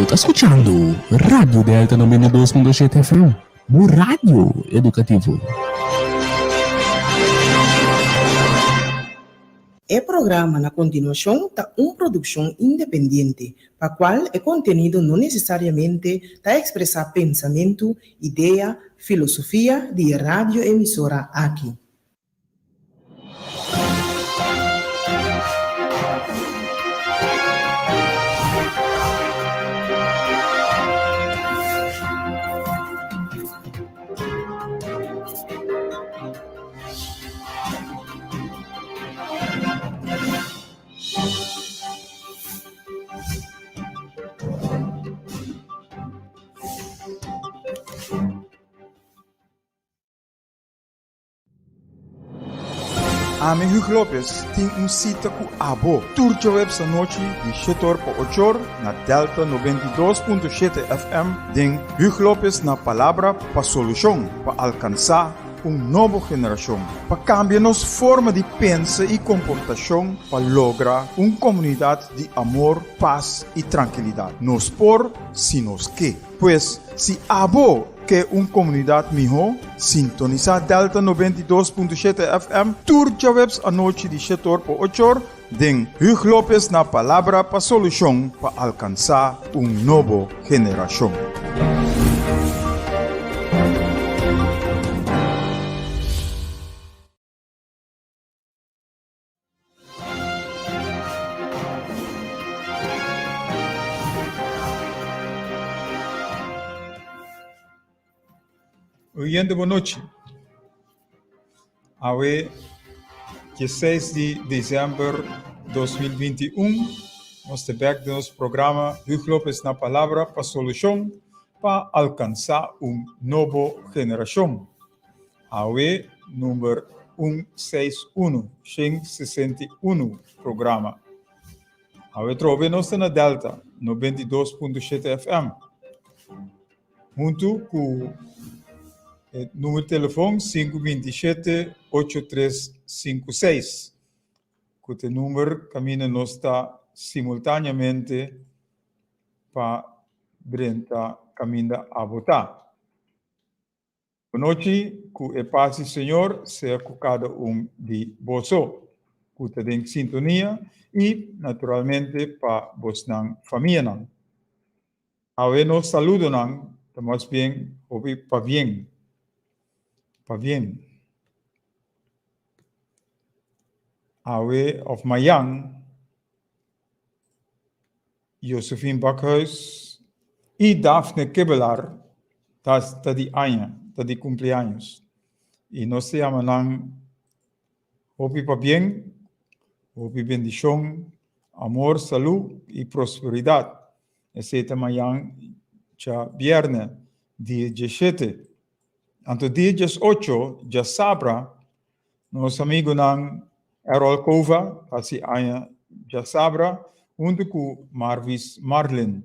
Bo ta skuchando Radio Delta 92.7 FM, bo radio edukativo. E programa na kontinuashon ta un produkshon independiente, pa kual e kontenido no nesesariamente ta ekspresá pensamentu, idea, filosofia di e radioemisora aki. Ami Hugo Lopez tin un sita ku abo tur djaweps anochi di shetor pa ochor na Delta 92.7 FM den Hugo Lopez na Palabra pa Solushon pa alkansá un nobo generashon pa kambia nos forma di pensa i komportashon pa logra un komunidat di amor, pas i trankilidat. Nos por si nos ke. Pues, si abo ke un komunidat mihó, sintonisá Delta 92.7 FM tur djaweps anochi di shetor pa ochor den Huug Lopez na Palabra pa Solushon pa alkansá un nobo generashon. Oyente bon nochi. Awe 16 di december 2021 nos ta bek den nos programa Huug Lopez na Palabra pa Solucion pa alcansa un nobo generacion. Awe number un seis unu, shen sesenta i unu, programa. Awe trobe nos ta na Delta 92.7 FM. Huntu ku e numero telefon 527 8356 ku ta e number kaminda nos ta simultaneamente pa drenta kaminda abo ta. Bonochi, ku e pas di Señor sea ku kada un di boso ku ta den sintonia i naturalmente pa bosnan famianan. Awe nos saludonan ta mas bien hopi pabien, pabien. Awe of mayan Josephine Bakhuis i Daphne Kibbelaar ta ta di aña, ta di cumpleaños. I nos ta yama nan hopi pabien, hopi bendicion, amor, salud i prosperidad. Esei ta mayan djabierne, dia dieshete. Anto dia diesocho, djasabra, Nos amigunan Errol Cova ta hasi aña djasabra huntu ku Marvis Marlin.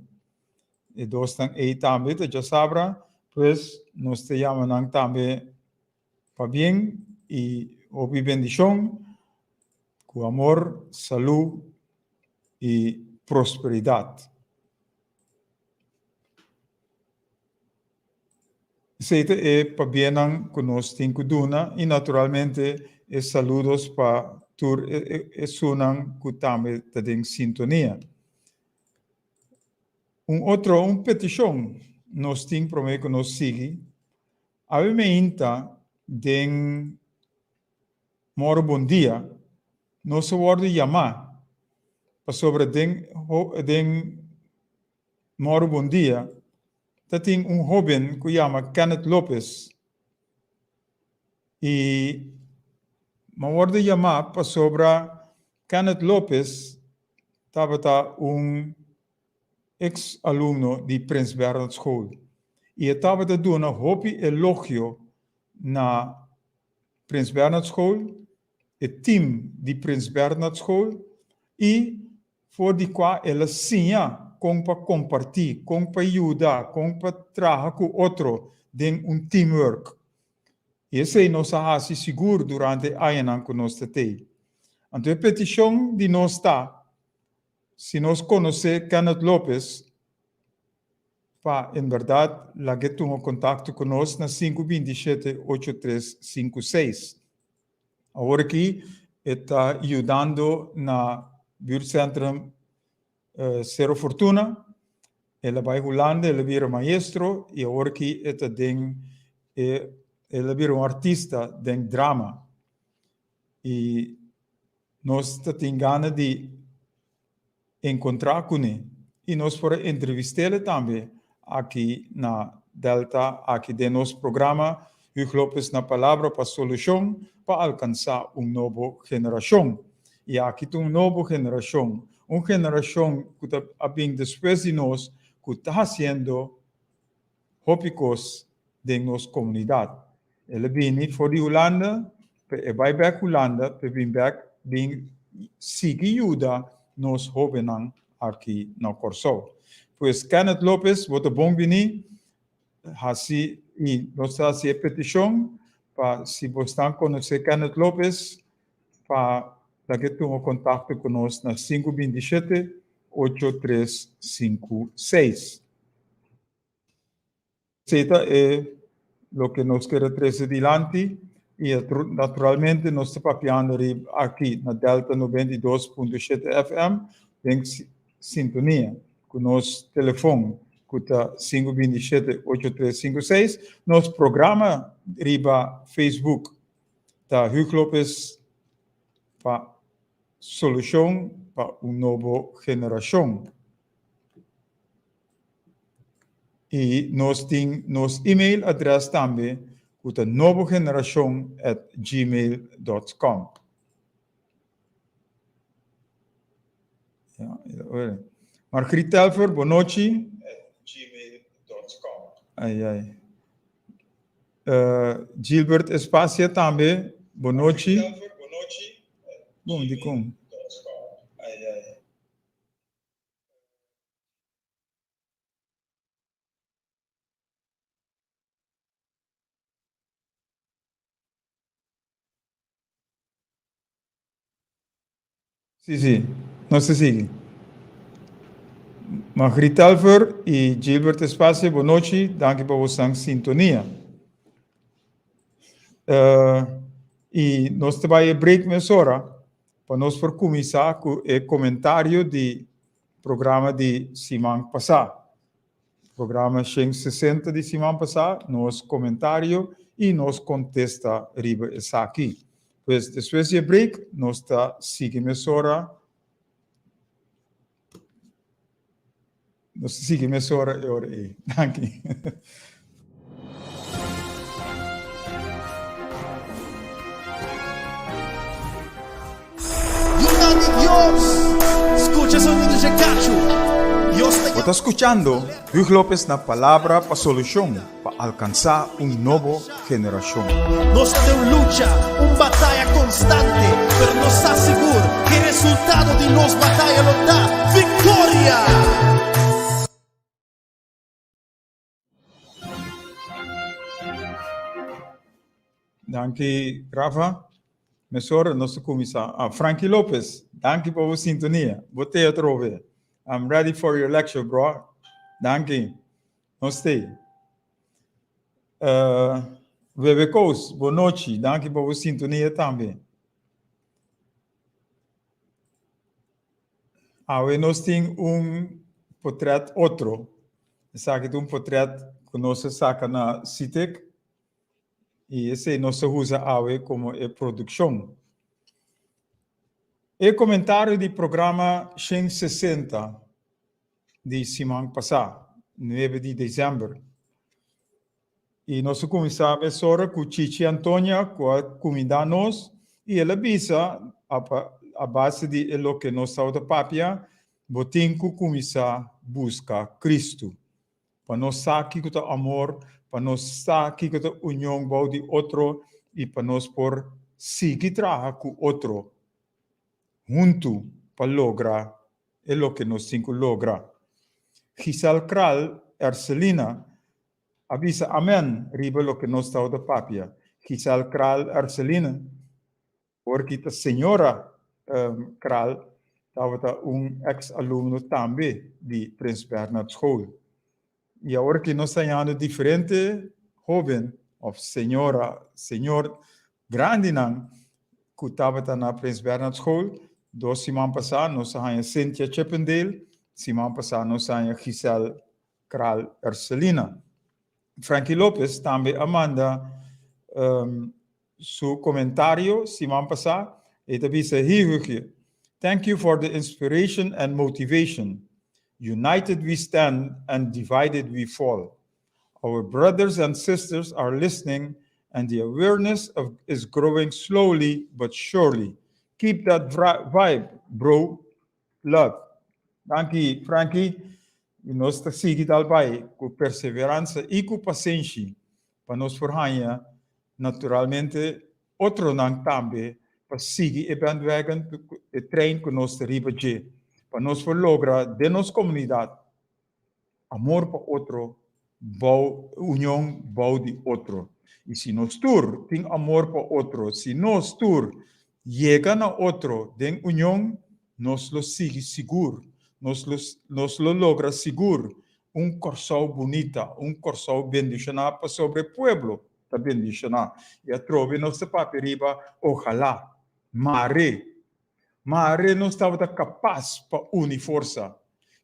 E dosnan ei tambe ta djasabra, pues nos ta yama nan tambe pabien i hopi bendishon, ku amor, salú i prosperidat. Esei ta e pabiennan ku nos tin ku duna i naturalmente e saludos pa tur esunnan ku tambe ta den sintonia. Un otro un petishon nos tin promé ku nos sigui, awe meinta den Moro Bon Dia nos a wòrdu yamá pasobra den den Moro Bon Dia ta tin un hoben ku yama Kenneth Lopez i mi a wòrdu yamá pasobra Kenneth Lopez tabata un eks alumno di Prins Bernhard School i e tabata duna hopi elogio na Prins Bernhard School, e team di Prins Bernhard School i for di kua el a siña kon pa kompartí, kon pa yuda, kon pa traha ku otro den un teamwork. I esei nos a hasi sigur durante e añanan ku nos ta tei. Anto e petishon di nos ta, si nos konosé Kenneth Lopez. pa en berdad lag'e tuma contacto cu nos na 527 8356. Awor aki e ta yudando na buurtcentrum Cerro Fortuna. El a bai Hulanda, el a bira maestro y awor aki e ta den e el a bira un artista den drama. Y nos ta tin gana di encontra cune y nos por a entrevistele tambe aki na Delta aki den nos programa Huug Lopez na Palabra pa Solucion pa alcansa un nobo generacion. Y aki ta un nobo generacion, un generacion cu ta a bin despues di nos cu ta haciendo hopi cos den nos comunidad. El a bini for di Hulanda, pe e bai bek Hulanda pe bin bek bin sigui yuda nos hobennan aki na Kòrsou. Pues Kenneth Lopez bo ta bon bini hasi i nos ta hasi e petishon pa si bosnan konosé Kenneth Lopez pa laga e tuma kontakto ku nos na sinku 27 8356. Esei ta e loke nos kere trese dilanti i naturalmente nos ta papiando riba aki na Delta 92.7 FM den sintonia ku nos telefon ku ta 527 8356. Nos programa riba Facebook ta Huug Lopez pa solushon pa un nobo generashon. I nos tin nos email adres tambe ku ta nobogenerashon at gmail dot com. Ja, Margriet Telfer, bonochi. Ai, ai. Uh, Gilbert Espacia tambe, bonochi. Bon, di kon. Sí, sí, nos ta sigui. Margriet Telfer i Gilbert Espacio, bonochi, danki pa bosan sintonia. Uh, i nos ta bai e break mesora pa nos por kuminsá ku e komentario di programa di siman pasá. Programa 160 di siman pasá, nos komentario i nos kontesta riba esaki. Pues despues di e break nos ta sigui mesora nos ta sigui mesora e ora ei. Danki. Yunan di Dios, skucha sonido dje kachu. Dios ta Bo ta skuchando Huug Lopez na Palabra pa Solushon pa alkansá un nobo generashon. Nos ta den un lucha, un bataya konstante, pero nos sa sigur ku e resultado di nos bataya lo ta viktoria! Danki Rafa. Mesora nos ta kuminsá. Ah, Frankie Lopez, danki pa bo sintonia. Bo te atrobe. I'm ready for your lecture, bro. Danki. Nos te. Uh, Bebe Koos, bo nochi. Danki pa bo sintonia tambe. Awe nos tin un potret otro. Esaki ta un potret ku nos a saka na CITIC i esei nos a usa awe komo e produkshon. E komentario di programa 160 di siman pasá, 9 di desèmber. I nos a kuminsá mesora ku Chichi Antonia ku a kumindá nos i el a bisa a base di e loke nos tabata papia, bo tin ku kuminsá buska Kristu. Pa nos sa kiko ta amor, pa nos sa kiko ta union bou di otro i pa nos por sigui traha ku otro huntu pa logra e loke nos tin ku logra. Giselle Kraal, Erselina, a bisa amen riba loke nos tabata papia. Giselle Kraal Erselina, awor ki ta señora Kraal, tabata un ex alumno tambe di Prins Bernhard School. I awor ki nos ta hañando diferente hóben òf señora, señor grandinan ku tabata na Prins Bernhard School. Dos siman pasá nos a haña Cynthia Chippendale, siman pasá nos a haña Giselle Kraal Erselina. Frankie Lopez tambe a manda su komentario siman pasá. E ta bisa, Hi Hugje, thank you for the inspiration and motivation. United we stand and divided we fall. Our brothers and sisters are listening and the awareness of is growing slowly but surely. Keep that vibe, bro. Love. Danki, Frankie. I nos ta sigui dal bai ku perseveransa i ku pasenshi pa nos por haña naturalmente otronan tambe pa sigui e bandwagon, e trein ku nos ta riba dje, pa nos por logra den nos komunidat amor pa otro bou union bou di otro. I si nos tur tin amor pa otro, si nos tur yega na otro den union, nos lo sigui sigur, nos lo nos lo logra sigur un Kòrsou bunita, un Kòrsou bendishoná pasobra e pueblo ta bendishoná. I atrobe nos ta papia riba ojalá, mare Mare nos tabata kapas pa uni forsa.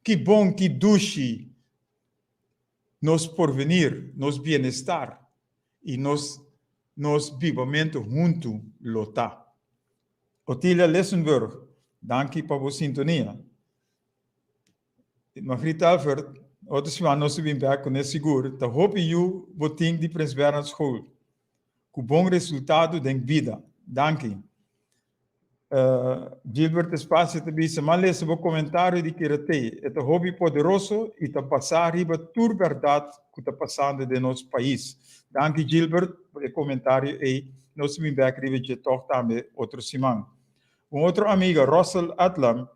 Ki bon, ki dushi nos porvenir, nos bienestar i nos nos bibamentu huntu lo ta. Otilia Lissenburg, danki pa bo sintonia. Margriet Alford, otro siman nos ta bin bek kuné sigur. Ta hopi yu bo tin di Prins Bernhard School ku bon resultado den bida. Danki. Gilbert Espacio ta bisa, M'a lesa bo komentario di Kiratey. E ta hopi poderoso i ta basá riba tur bèrdat ku ta pasando den nos pais. Danki Gilbert pa e komentario ei. Nos ta bin bèk riba dje tòg tambe otro siman. Un otro amiga, Russell Adlam,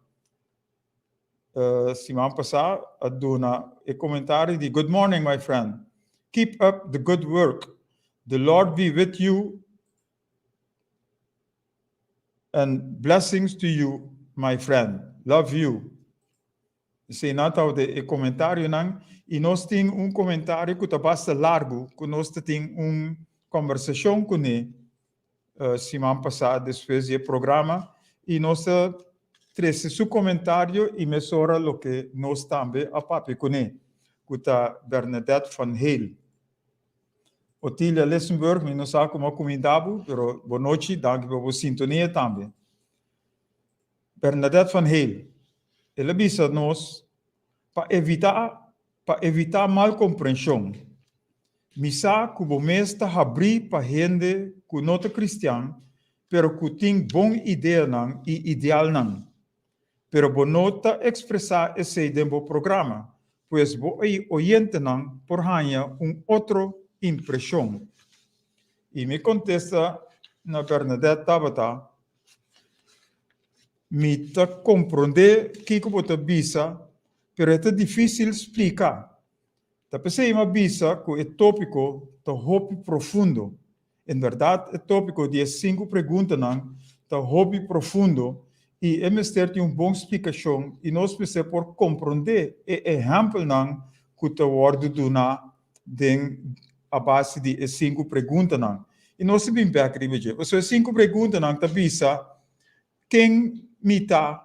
siman pasá a duna e komentario di, Good morning my friend. Keep up the good work. The Lord be with you And blessings to you my friend. Love you. Esei nan tabata e komentarionan i nos tin un komentario ku ta basta largu ku nos ta tin un kombersashon kuné siman pasá despues di e programa i nos ta trese su komentario i mesora loke nos tambe a papia kuné ku ta Bernadette van Heel. Otilia Lissenburg, mi no sa como a cuminda bo, pero bo nochi, danki pa bo sintonia tambe. Bernadette van Heel, el a bisa nos pa evita pa evita mal comprension. Mi sa cu bo mes ta habri pa hende cu no ta cristian, pero cu tin bon ideanan y idealnan. Pero bo no ta expresa esey den bo programa, pues bo oyentenan por haña un otro impresion. Y mi contesta na Bernadette tabata, Mi ta comprende kico bo ta bisa, pero e ta dificil splica. Ta p'esei mi a bisa ku e tópiko ta hopi profundo. En bèrdat e tópiko di e sinku preguntanan ta hopi profundo i e mester tin un bon splikashon i nos mester por komprondé e ehèmpelnan ku ta wòrdu duná den a base di e sinku preguntanan. I nos ta bin bèk riba dje. Pasobra e sinku preguntanan ta bisa, Ken mi ta?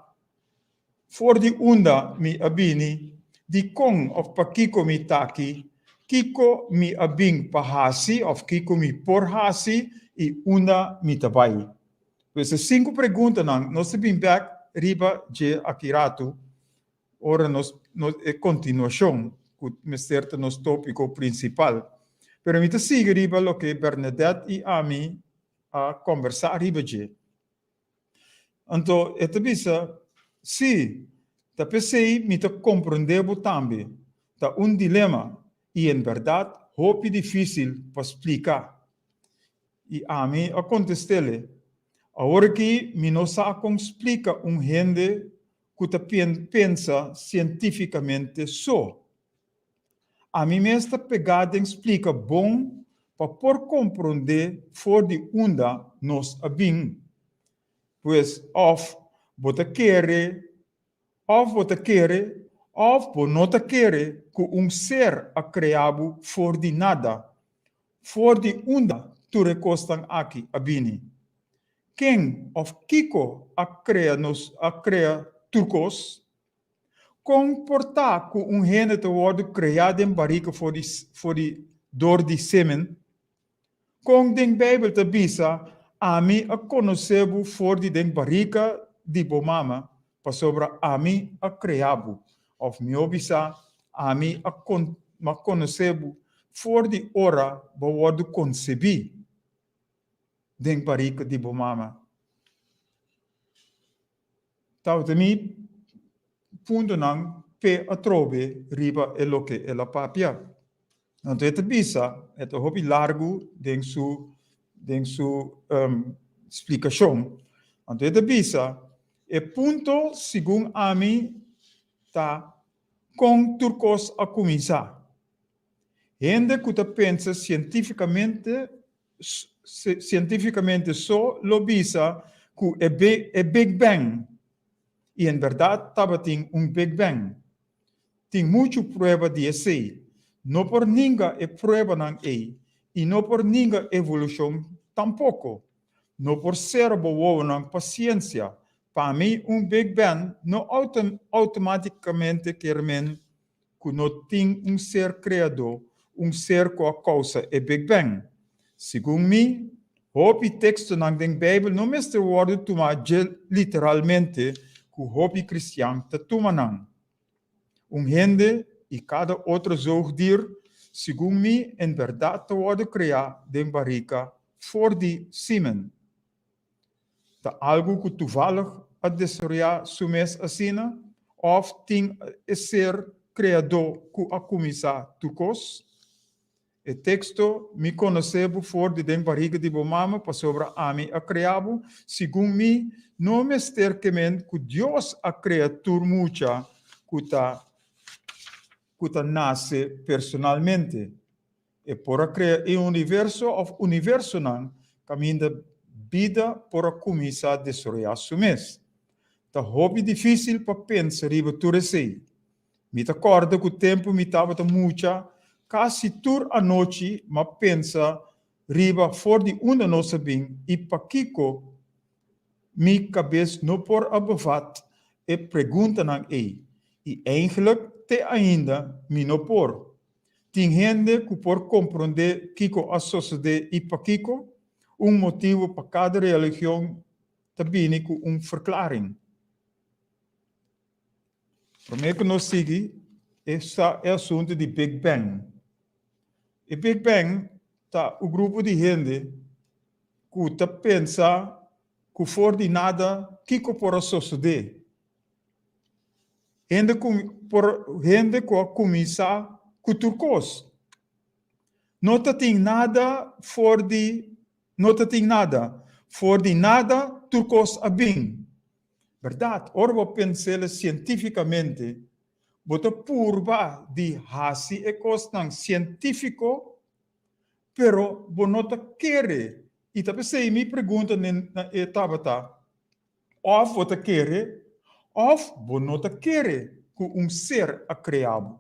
For di unda mi a bini? Dikon òf pakiko mi ta aki? Kiko mi a bin pa hasi òf kiko mi por hasi i unda mi ta bai? Pues e sinku preguntanan nos ta bin bèk riba dje aki ratu ora nos nos e kontinuashon ku mester ta nos tópiko prinsipal. Pero mi ta sigui riba loke Bernadette i ami a kòmbersá riba dje. Anto e ta bisa, Sí, ta p'esei mi ta komprendé bo tambe. Ta un dilema i en bèrdat hopi difísil pa splika. I ami a kontest'é, Aworakí mi no sa kon splika un hende ku ta pensa sientífikamente so. Ami mes ta pegá den splika bon pa por komprondé for di unda nos a bin. Pues òf bo ta kere òf bo ta kere Òf bo no ta kere ku un ser a krea bo for di nada, for di unda tur e kosnan aki a bini? Ken òf kiko a krea nos, a krea tur kos? Kon por ta ku un hende ta wòrdu kreá den barika for di for di dor di semen? Kon den Beibel ta bisa, Ami a konosé bo for di den barika di bo mama, pasobra ami a krea bo. Òf mihó bisá, Ami a a konosé bo for di ora bo a wòrdu konsebí den barika di bo mama. Tabata mi puntonan p'e atrobe riba e loke el a papia. Anto e ta bisa, e ta hopi largu den su den su splikashon. Anto e ta bisa, e punto segun ami ta kon tur kos a kuminsá. Hende ku ta pensa sientífikamente Sientífikamente so lo bisa ku e e Big Bang, i en bèrdat tabatin un Big Bang. Tin muchu prueba di esei. No por ninga e pruebanan ei, i no por ninga evolushon tampoko. No por sera bo wowonan pa siensia. Pa mi un Big Bang no outomátikamente kier men ku no tin un ser kreadó, un ser ku a kousa e Big Bang. Segun mi, hopi tekstonan den Beibel no mester wòrdu tumá dje literalmente ku hopi kristian ta tuma nan. Un hende i kada otro zoogdier, segun mi, en bèrdat ta wòrdu kreá den barika for di semen. Ta algu ku tuvallig a desaroyá su mes asina òf tin e ser kreadó ku a kuminsá tur kos? E teksto Mi konosé bo for di den bariga di bo mama pasobra ami a krea bo, segun mi no mester ke men ku Dios a krea tur mucha ku ta ku ta nase personalmente. E por a krea e universo òf universonan kaminda bida por a kuminsá desaroyá su mes. Ta hopi difísil pa pensa riba tur esei. Mi ta kòrda ku tempu mi tabata mucha, kasi tur anochi m'a pensa riba for di unda nos a bin i pakiko mi kabes no por a bevat e preguntanan ei. I eigentlik te ainda mi no por. Tin hende ku por komprondé kiko a sosodé i pakiko? Un motibu pa kada religion ta bini ku un ferklaring. Promé ku nos sigui, e sa e asuntu di Big Bang. E Big Bang ta un grupo di hende ku ta pensa ku for di nada kiko por a sosodé. Hende ku por hende ku a kuminsá ku tur kos. No ta tin nada for di no ta tin nada. For di nada tur kos a bin. Bèrdat, ora bo pens'el sientífikamente, bo ta purba di hasi e kosnan sientífiko, pero bo no ta kere. I ta p'esei mi pregunta na e tabata, Òf bo ta kere òf bo no ta kere ku un ser a krea bo.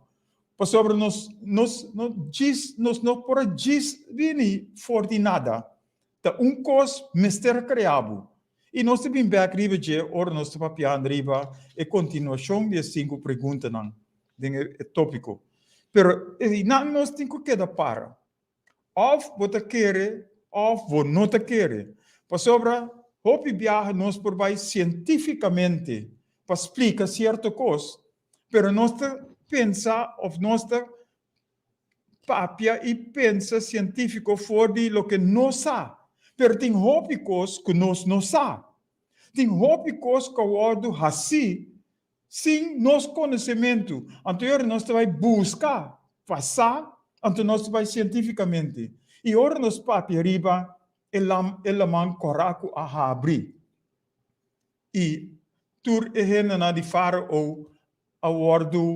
Pasobra nos nos no djis nos no por a djis bini for di nada. Ta un kos mester a krea bo. I nos ta bin bèk riba dje ora nos ta papiando riba e kontinuashon di e sinku preguntanan den e tópiko. Pero einan nos tin ku keda para. Òf bo ta kere òf bo no ta kere. Pasobra hopi biaha nos por bai sientífikamente pa splika sierto kos, pero nos ta pensa òf nos ta papia i pensa sientífiko for di loke nos sa. Pero tin hopi kos ku nos no sa. Tin hopi kos ku a wòrdu hasí Sin nos konosementu, anto e ora nos ta bai buska pa sa, anto nos ta bai sientífikamente. I ora nos papia riba e lam, e laman kòrá ku a habri, i tur e hendenan di Fárao a wòrdu,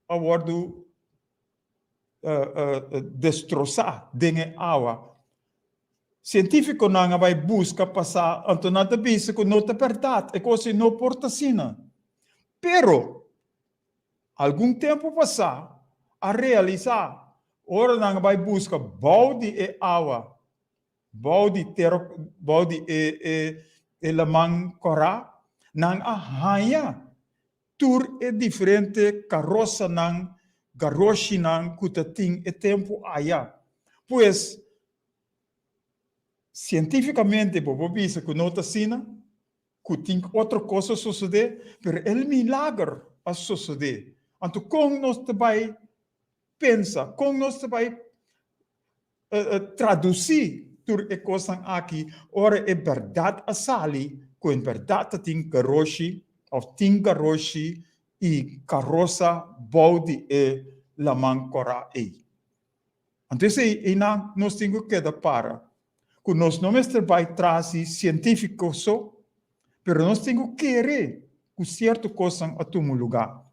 a wòrdu destrosá den e awa. Sientífikonan a bai buska pa sa, anto nan ta bisa ku no ta bèrdat, e kos ei no por ta asina. Pero, Algun tempu pasá a realisá ora nan a bai buska bou di e awa, bou di tera, bou di e e e laman kòrá, nan a haña tur e diferente karosanan, garoshinan ku ta tin e tempu aya. Pues, sientífikamente bo por bisa ku no ta asina, ku tin otro kos a sosodé, pero el milager a sosodé. Anto kon nos ta bai pensa, kon nos ta bai tradusí tur e kosnan aki ora e bèrdat a sali ku en bèrdat ta tin garoshi òf tin garoshi i karosa bou di e laman kòrá ei? Anto esei einan nos tin ku keda para, ku nos no mester bai tras di sientífiko so, pero nos tin ku kere ku sierto kosnan a tuma lugá.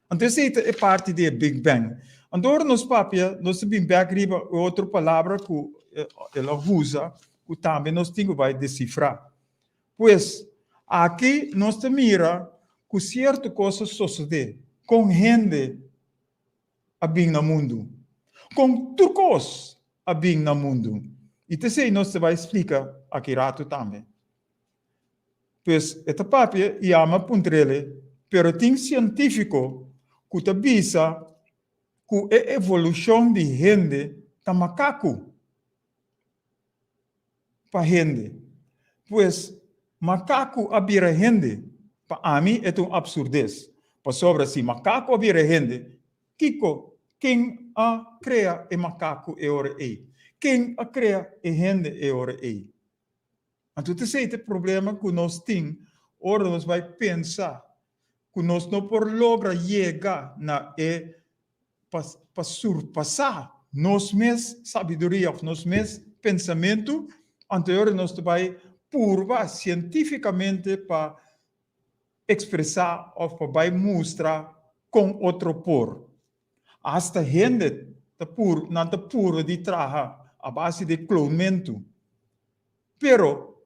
Anto esei ta e parti di e Big Bang. Anto ora nos papia, nos ta bin bek riba e otro palabra ku el a usa, ku tambe nos tin ku bai desifrá. Pues, aki nos ta mira ku sierto kos a sosodé kon hende a bin na mundu. Kon tur kos a bin na mundu. I ta esei nos ta bai splika aki ratu tambe. Pues e ta papia i ama puntr'ele, pero tin sientífiko ku ta bisa ku e evolushon di hende ta makaku pa hende. Pues makaku a bira hende? Pa ami e ta un absurdes. Pasobra si makaku a bira hende, kiko, ken a krea e makaku e ora ei? Ken a krea e hende e ora ei? Anto ta esei ta e problema ku nos tin ora nos bai pensa ku nos no por logra yega na e pa pa surpasá nos mes sabiduria òf nos mes pensamentu, anto e ora nos ta bai purba sientífikamente pa ekspresá òf pa bai mustra kon otro por. Asta hende ta pur, nan ta purba di traha a base di klonmentu. Pero,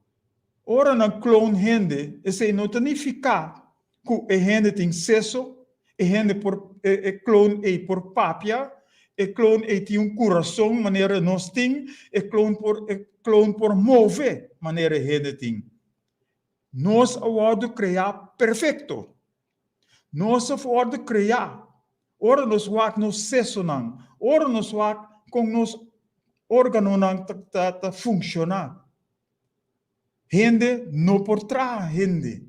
ora nan klon hende, esei no ta nifiká ku e hende tin seso, e hende por, e e klon ei por papia, e klon ei tin un kurason manera nos tin, e klon por, e klon por move manera e hende tin. Nos a wòrdu kreá perfekto. Nos a wòrdu kreá ora nos wak nos sesonan, ora nos wak kon nos órganonan ta ta ta funshoná. Hende no por traha hende.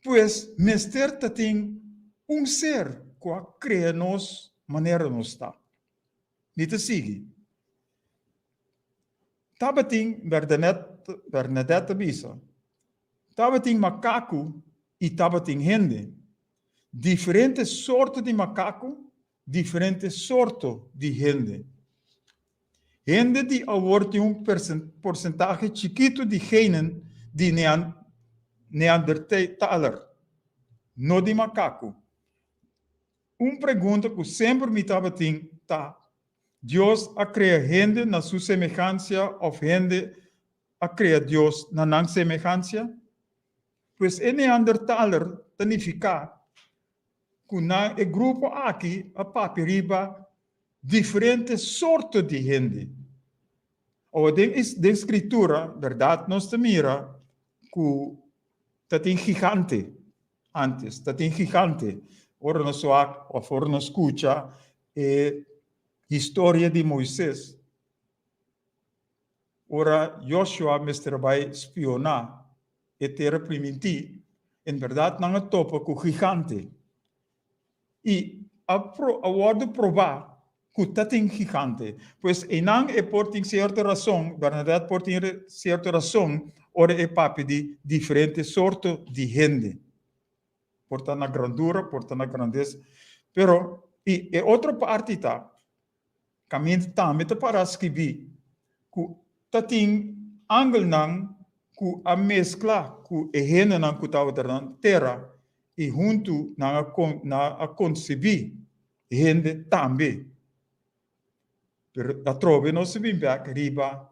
Pues mester ta tin un ser ku a krea nos manera nos ta. Mi ta sigui. Tabatin, Bernadette ta bisa, tabatin makaku i tabatin hende. Diferente sorto di makaku, diferente sorto di hende. Hende di awor tin un porsentahe chikitu di genen di neandertaler, no di makaku. Un pregunta ku semper mi tabatin ta, Dios a krea hende na su semehansia òf hende a krea Dios na nan semehansia? Pues e neandertaler ta nifiká ku nan e grupo aki a papia riba diferente sorto di hende. Awa den den Skritura bèrdat nos ta mira ku ta tin gigante antes, ta tin gigante. Ora nos wak òf ora nos skucha e historia di Moises, ora Joshua mester a bai spioná e tera primintí, en bèrdat nan a topa ku gigante. I a a wòrdu probá ku ta tin gigante. Pues einan e por tin sierto rason, Bernadette por tin sierto rason ora e papia di diferente sorto di hende. Por ta na grandura, por ta na grandesa. Pero, i e otro parti ta, Kaminda tambe ta para skibí ku ta tin angelnan ku a meskla ku e hendenan ku tabata na tera i huntu nan a nan a konsebí hende tambe. Pero atrobe nos ta bin bèk riba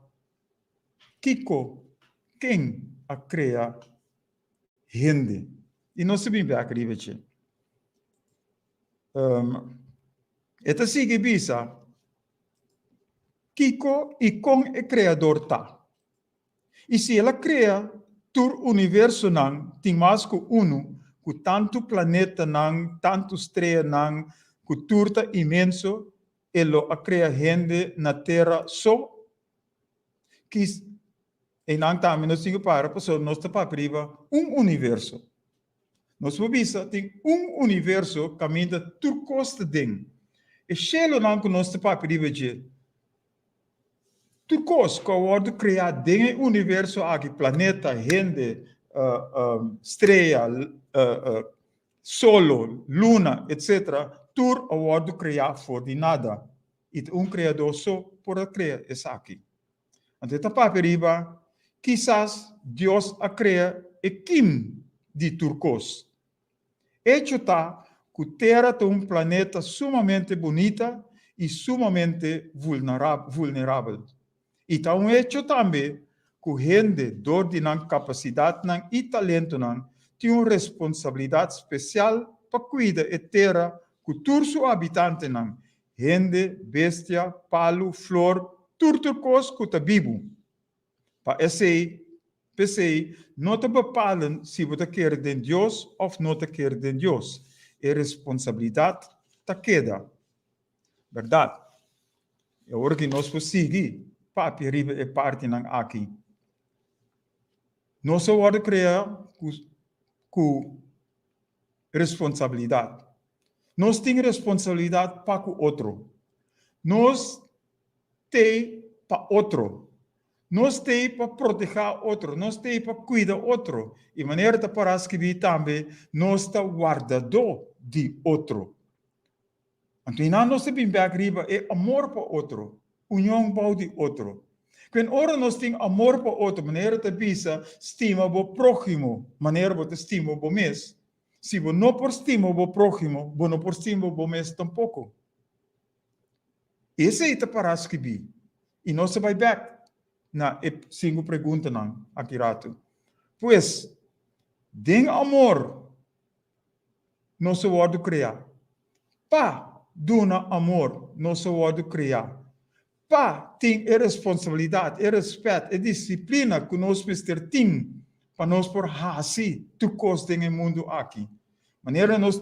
kiko, ken a krea hende. I nos ta bin bèk riba dje. Um, e ta sigui bisa, Kiko i kon e Kreador ta? I si el a krea tur universonan, tin mas ku unu, ku tantu planetanan, tantu streanan, ku tur ta inmenso, e lo a krea hende na tera so? Kis einan tambe nos tin ku para pasobra nos ta papia riba un universo. Nos por bisa tin un universo kaminda tur kos ta den. E shelonan ku nos ta papia riba dje, tur kos ku a wòrdu kreá den e universo aki, planeta, hende, strea, solo, luna, etsetera, tur a wòrdu kreá for di nada. I ta un Kreador so por a krea esaki. Anto e ta papia riba kisas Dios a krea e kim di tur kos. Echo ta ku Tera ta un planeta sumamente bunita i sumamente vulnerabel. I ta un echo tambe ku hende dor di nan kapasidatnan i talentonan tin un responsabilidat spesial pa kuida e tera ku tur su habitantenan, hende, bestia, palu, flor, tur tur kos ku ta bibu. Pa esei, p'esei, no ta bepalen si bo ta kere den Dios òf no ta kere den Dios, e responsabilidat ta keda. Bèrdat. E ora ki nos por sigui papia riba e partinan aki. Nos a wòrdu krea ku ku responsabilidat. Nos tin responsabilidat pa ku otro. Nos t'ei pa otro. Nos t'ei pa protehá otro. Nos t'ei pa kuida otro. I manera ta pará skibí tambe, nos ta wardadó di otro. Anto einan nos ta bin bek riba e amor pa otro, union bou di otro. Kwen ora nos tin amor pa otro, manera ta bisa, stima bo próhimo manera bo ta stima bo mes. Si bo no por stima bo próhimo, bo no por stima bo mes tampoko. Esei ta pará skibí. I nos ta bai bek na e sinku preguntanan aki ratu. Pues, den amor nos a wòrdu kreá. Pa duna amor nos a wòrdu kreá. Pa tin e responsabilidat, e rèspèt, e disiplina ku nos mester tin pa nos por hasi tur kos den e mundu aki. Manera nos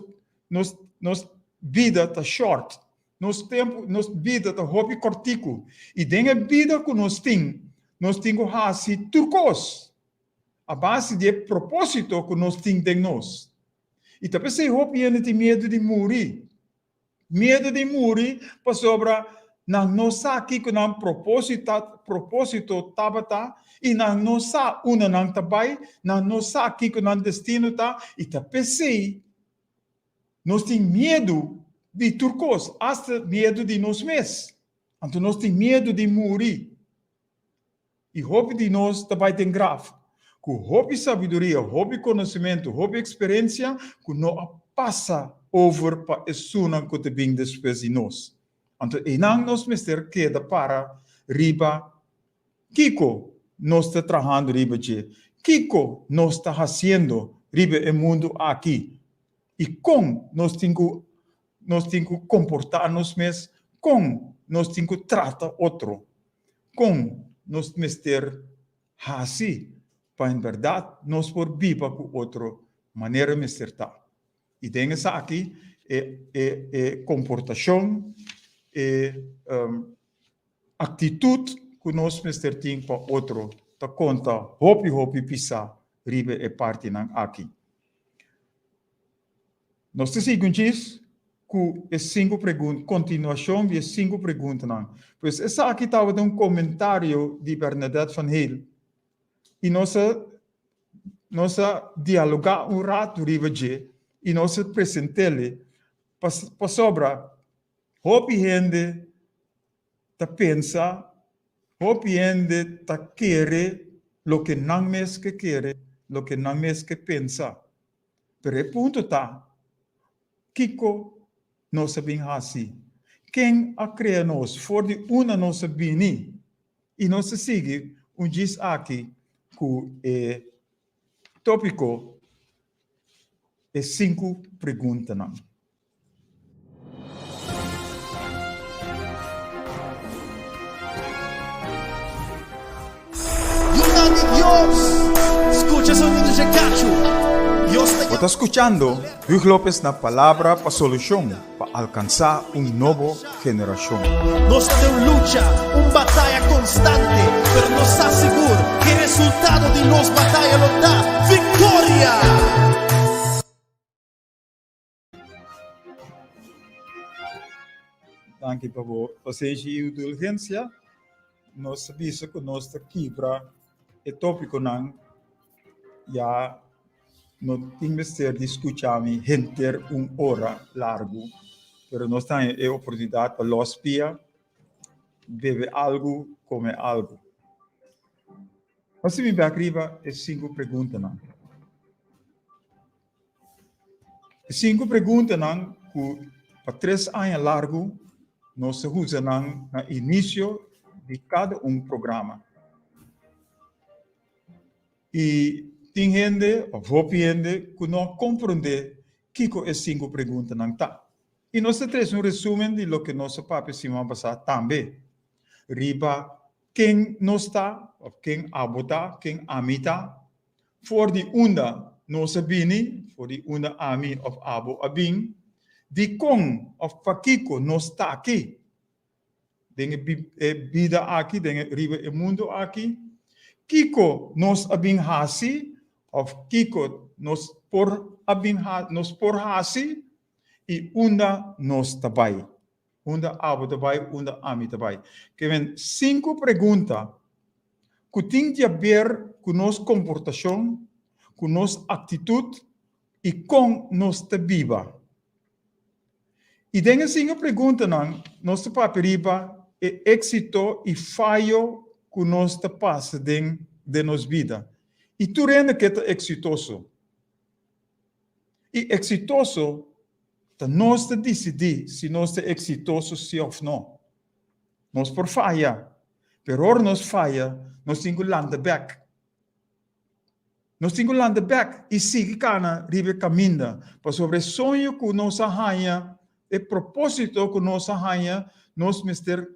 nos nos bida ta shòrt, nos tempu, nos bida ta hopi kòrtiku i den e bida ku nos tin, nos tin ku hasi tur kos a base di e propósito ku nos tin den nos. I ta p'esei hopi hende tin miedu di muri. Miedu di muri pasobra nan no sa kiko nan propósito tabata i nan no sa unda nan ta bai, nan no sa kiko nan destino ta i ta p'esei nos tin miedu di tur kos, asta miedu di nos mes. Anto nos tin miedu di muri. I hopi di nos ta bai den graf ku hopi sabiduria, hopi konosementu, hopi eksperensia ku no a pasa over pa esunnan ku ta bin despues di nos. Anto einan nos mester keda para riba kiko nos ta trahando riba dje, kiko nos ta hasiendo riba e mundu aki i kon nos tin ku nos tin ku komportá nos mes, kon nos tin ku trata otro, kon nos mester hasi pa en bèrdat nos por biba ku otro manera mester ta. I den esaki e e e komportashon, e aktitut ku nos mester tin pa otro ta konta hopi hopi pisá riba e partinan aki. Nos ta sigui un djis ku e sinku pregunta, kontinuashon di e sinku preguntanan. Pues esaki tabata un komentario di Bernadette van Heel i nos a nos a dialogá un ratu riba dje i nos a present'el pasobra hopi hende ta pensa, hopi hende ta kere loke nan mes ke kere, loke nan mes ke pensa. Pero e punto ta, kiko nos a bin hasi? Ken a krea nos? For di unda nos a bini? I nos ta sigui un djis aki ku e tópiko E sinku preguntanan. lucha sonido dje kachu. Dios ta Bo ta skuchando Huug Lopez na Palabra pa Solushon pa alkansá un nobo generashon. Nos ta den un lucha, un bataya konstante, pero nos sa sigur ku e resultado di nos bataya lo ta viktoria! Danki pa bo pasenshi i indulgensia. Nos a bisa ku nos ta kibra e tópikonan ya no tin mester di skucha mi henter un ora largu, pero nos ta haña e oportunidat pa lòs pia, bebe algu, kome algu. Nos ta bin bèk riba e sinku preguntanan. E sinku preguntanan ku pa tres aña largu nos ta usa nan na inisio di kada un programa. I tin hende òf hopi hende ku no a komprondé kiko e sinku preguntanan ta. I nos ta trese un resumen di loke nos a papia siman pasá tambe riba ken nos ta òf ken abo ta, ken ami ta, For di unda nos a bini, for di unda ami of abo a bin, dikon of pakiko nos ta aki den e bida aki, den riba e mundu aki, kiko nos a bin hasi of kiko nos por a bin nos por hasi i unda nos ta bai. Unda abo ta bai, unda ami ta bai. Ke men sinku pregunta ku tin di haber ku nos komportashon, ku nos aktitut i kon nos ta biba. I den e sinku preguntanan nos ta papia riba e éksito i fayo ku nos ta pasa den den nos bida. I tur hende ke ta eksitoso. I eksitoso ta nos ta disidí si nos ta eksitoso sí òf no. Nos por faya, pero ora nos faya, nos tin ku lanta bèk. Nos tin ku lanta bèk i sigui kana riba e kaminda, pasobra e soño ku nos a haña, e propósito ku nos a haña, nos mester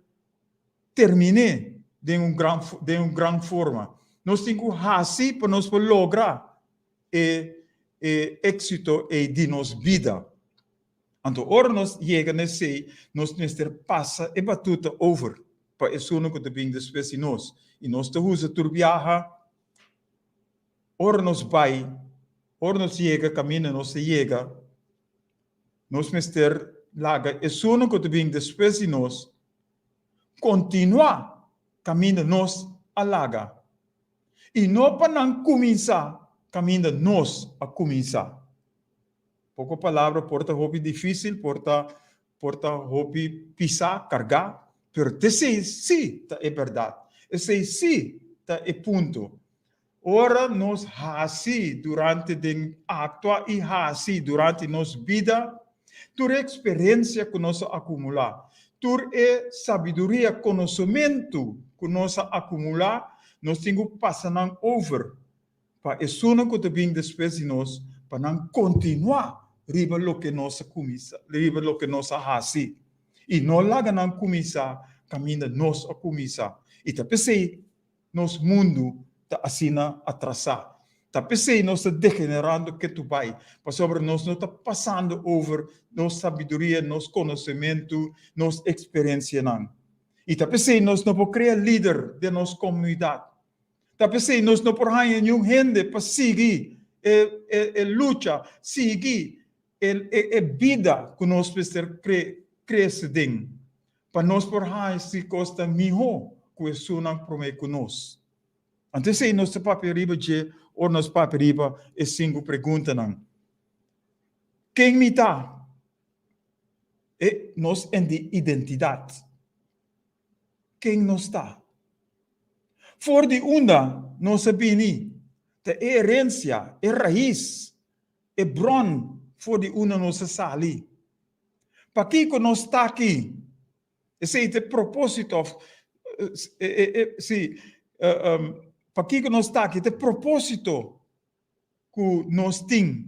termin'é den un gran den un gran forma. Nos tin ku hasi pa nos por logra e e éksito ei di nos bida. Anto ora nos yega na esei, nos mester pasa e batuta over pa esunnan ku ta bin despues di nos. I nos ta usa tur biaha ora nos bai, ora nos yega kaminda nos ta yega, nos mester laga esunnan ku ta bin despues di nos kontinuá kaminda nos a laga. I no pa nan kuminsá kaminda nos a kuminsá. Poko palabra por ta hopi difísil, por ta por ta hopi pisá, kargá, pero t'esei sí ta e bèrdat. Esei sí ta e punto. Ora nos hasi durante den aktua i hasi durante nos bida, tur e eksperensia ku nos a akumulá, tur e sabiduria, konosementu ku nos a akumulá, nos tin ku pasa nan over pa esunnan ku ta bin despues di nos, pa nan kontinuá riba loke nos a kuminsá, riba loke nos a hasi. I no laga nan kuminsá kaminda nos a kuminsá. I ta p'esei nos mundu ta asina atrasá. Ta p'esei nos ta degenerando ketu bai, pasobra nos no ta pasando over nos sabiduria, nos konosementu, nos eksperensianan. I ta p'esei nos no por krea lider den nos komunidat. Ta p'esei nos no por haña niun hende pa sigui e e lucha, sigui e e bida ku nos mester krese den, pa nos por haña si kos ta mihó ku esunnan promé ku nos. Anto esei nos ta papia riba dje ora nos papia riba e sinku preguntanan. Ken mi ta? E nos identidat. Ken nos ta? For di unda nos a bini? Ta e herensia, e rais, e bron for di unda nos a sali. Pakiko nos ta aki? Esei ta e propósito of sí, pakiko nos ta aki? Ta e propósito ku nos tin.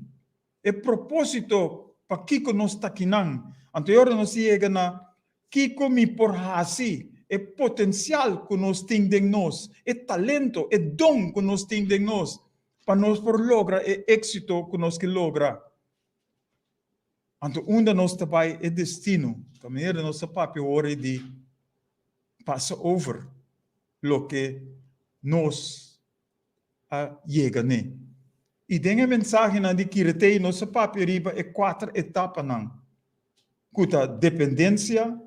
E propósito pakiko nos ta akinan. Anto e ora nos yega na kiko mi por hasi, e potensial ku nos tin den nos, e talento, e don ku nos tin den nos. pa nos por logra e éksito ku nos ke logra. Anto unda nos ta bai e destino, ta manera nos ta papia ora di pasa over loke nos a yega n'e. I den e mensahenan di Kiretei nos a papia riba e kuater etapanan ku ta dependensia,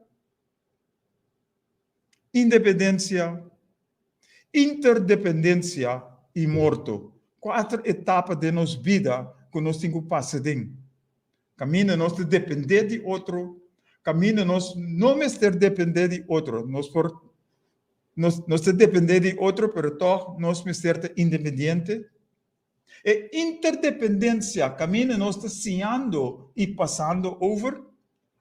independensia, interdependensia i morto. Kuater etapa den nos bida ku nos tin ku pasa den. Kaminda nos ta dependé di otro, kaminda nos no mester dependé di otro. Nos por nos nos ta dependé di otro, pero tòg nos mester ta independiente. E interdependensia kaminda nos ta siñando i pasando over,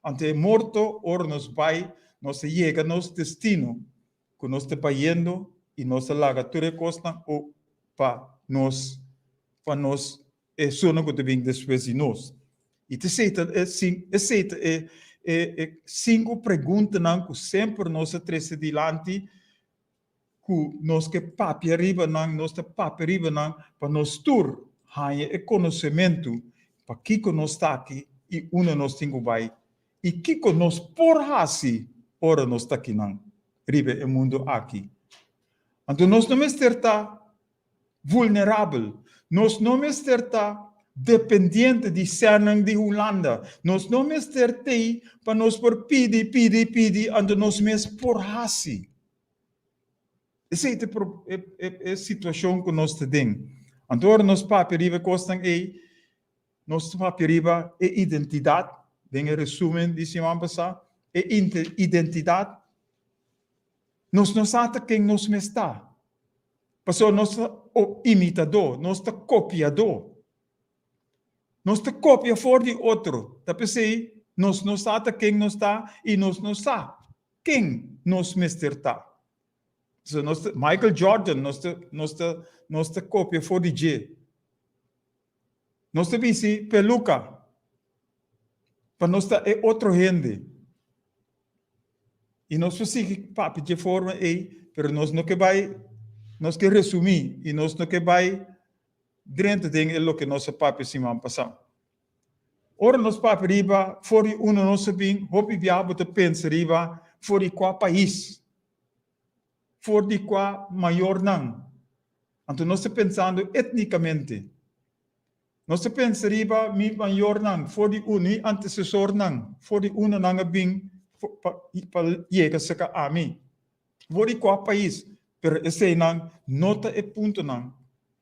anto e morto ora nos bai, nos ta yega nos destino ku nos ta bayendo i nos ta laga tur e kosnan o pa nos pa nos esunnan ku ta bin despues di nos. I ta esei ta e esei ta e e sinku preguntanan ku semper nos a trese dilanti ku nos ke papia riba nan, nos ta papia riba nan pa nos tur haña e konosementu pa kiko nos ta aki i unda nos tin ku bai i kiko nos por hasi ora nos ta akinan riba e mundu aki. Anto nos no mester ta vulnerabel, nos no mester ta dependiente di sènnan di Hulanda, nos no mester t'ei pa nos por pidi, pidi, pidi anto nos mes por hasi. Esei ta e situashon ku nos ta den. Anto ora nos papia riba e kosnan ei, nos ta papia riba e identidat, den e resumen di siman pasá, e identidat, nos no sa ta ken nos mes ta, pasobra nos ta imitadó, nos ta kopiadó. Nos ta kopia for di otro, ta p'esei nos no sa ta ken nos ta i nos no sa ken nos mester ta. So nos ta, Michael Jordan, nos ta, nos ta, nos ta kopia for di dje. Nos ta bisti peluka pa nos ta e otro hende. I nos por sigui papia dje forma ei, pero nos no ke bai, nos ke resumí i nos no ke bai drenta den e loke nos a papia siman pasá. Ora nos papia riba for di unda nos a bin, hopi bia bo ta pensa riba for di kua pais, for di kua mayornan. Anto nos ta pensando etnikamente. Nos ta pensa riba mi mayornan, for di unda, mi antesesornan, for di unda nan a bin pa pa yega serka ami. For di kua pais, pero eseinan no ta e puntonan.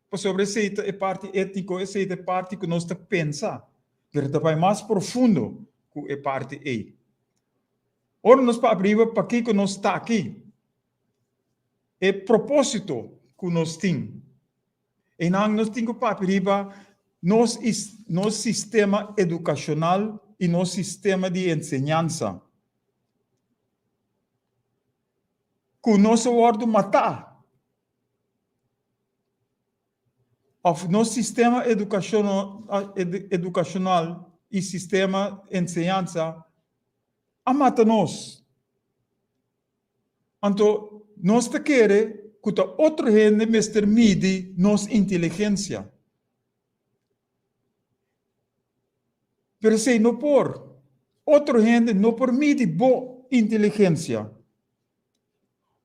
Pasobra esei ta e parti étniko, esei ta e parti ku nos ta pensa, pero ta bai mas profundo ku e parti ei. Ora nos papia riba pakiko nos ta aki, e propósito ku nos tin, einan nos tin ku papia riba nos nos sistema edukashonal i nos sistema di enseñansa. Ku nos a wòrdu matá. Òf nos sistema edukashonal i sistema enseñansa a mata nos. Anto nos ta kere ku ta otro hende mester midi nos inteligensia. Pero esei no por. Otro hende no por midi bo inteligensia.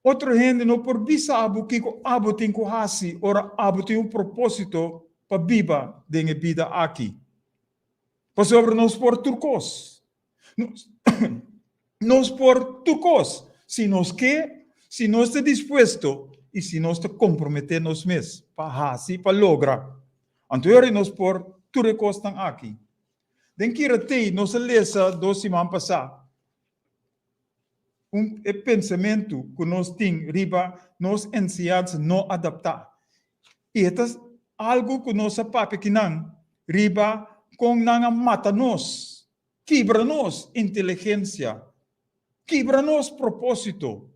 Otro hende no por bisa abo kiko abo tin ku hasi ora abo tin un propósito pa biba den e bida aki. Pasobra nos por tur kos. Nos por tur kos si nos ke, si nos ta dispuesto i si nos ta komprometé nos mes pa hasi, pa logra. Anto yori nos por tur e kosnan aki. Den Kiratei nos a lesa dos siman pasá un e pensamentu ku nos tin riba nos enseñansa no adaptá. I e ta algu ku nos a papia kinan riba kon nan a mata nos. Kibra nos inteligensia, kibra nos propósito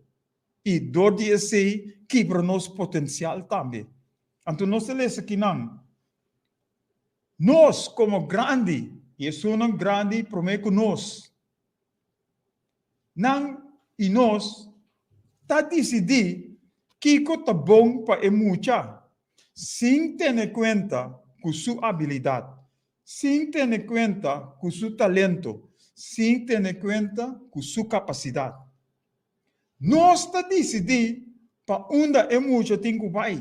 i dor di esei kibra nos potensial tambe. Anto nos ta lesa kinan, Nos komo grandi i esunnan grandi promé ku nos, nan i nos ta disidí kiko ta bon pa e mucha. Sin tene kuenta ku su abilidat, sin tene kuenta ku su talento, sin tene kuenta ku su kapasidat. Nos ta disidí pa unda e mucha tin ku bai,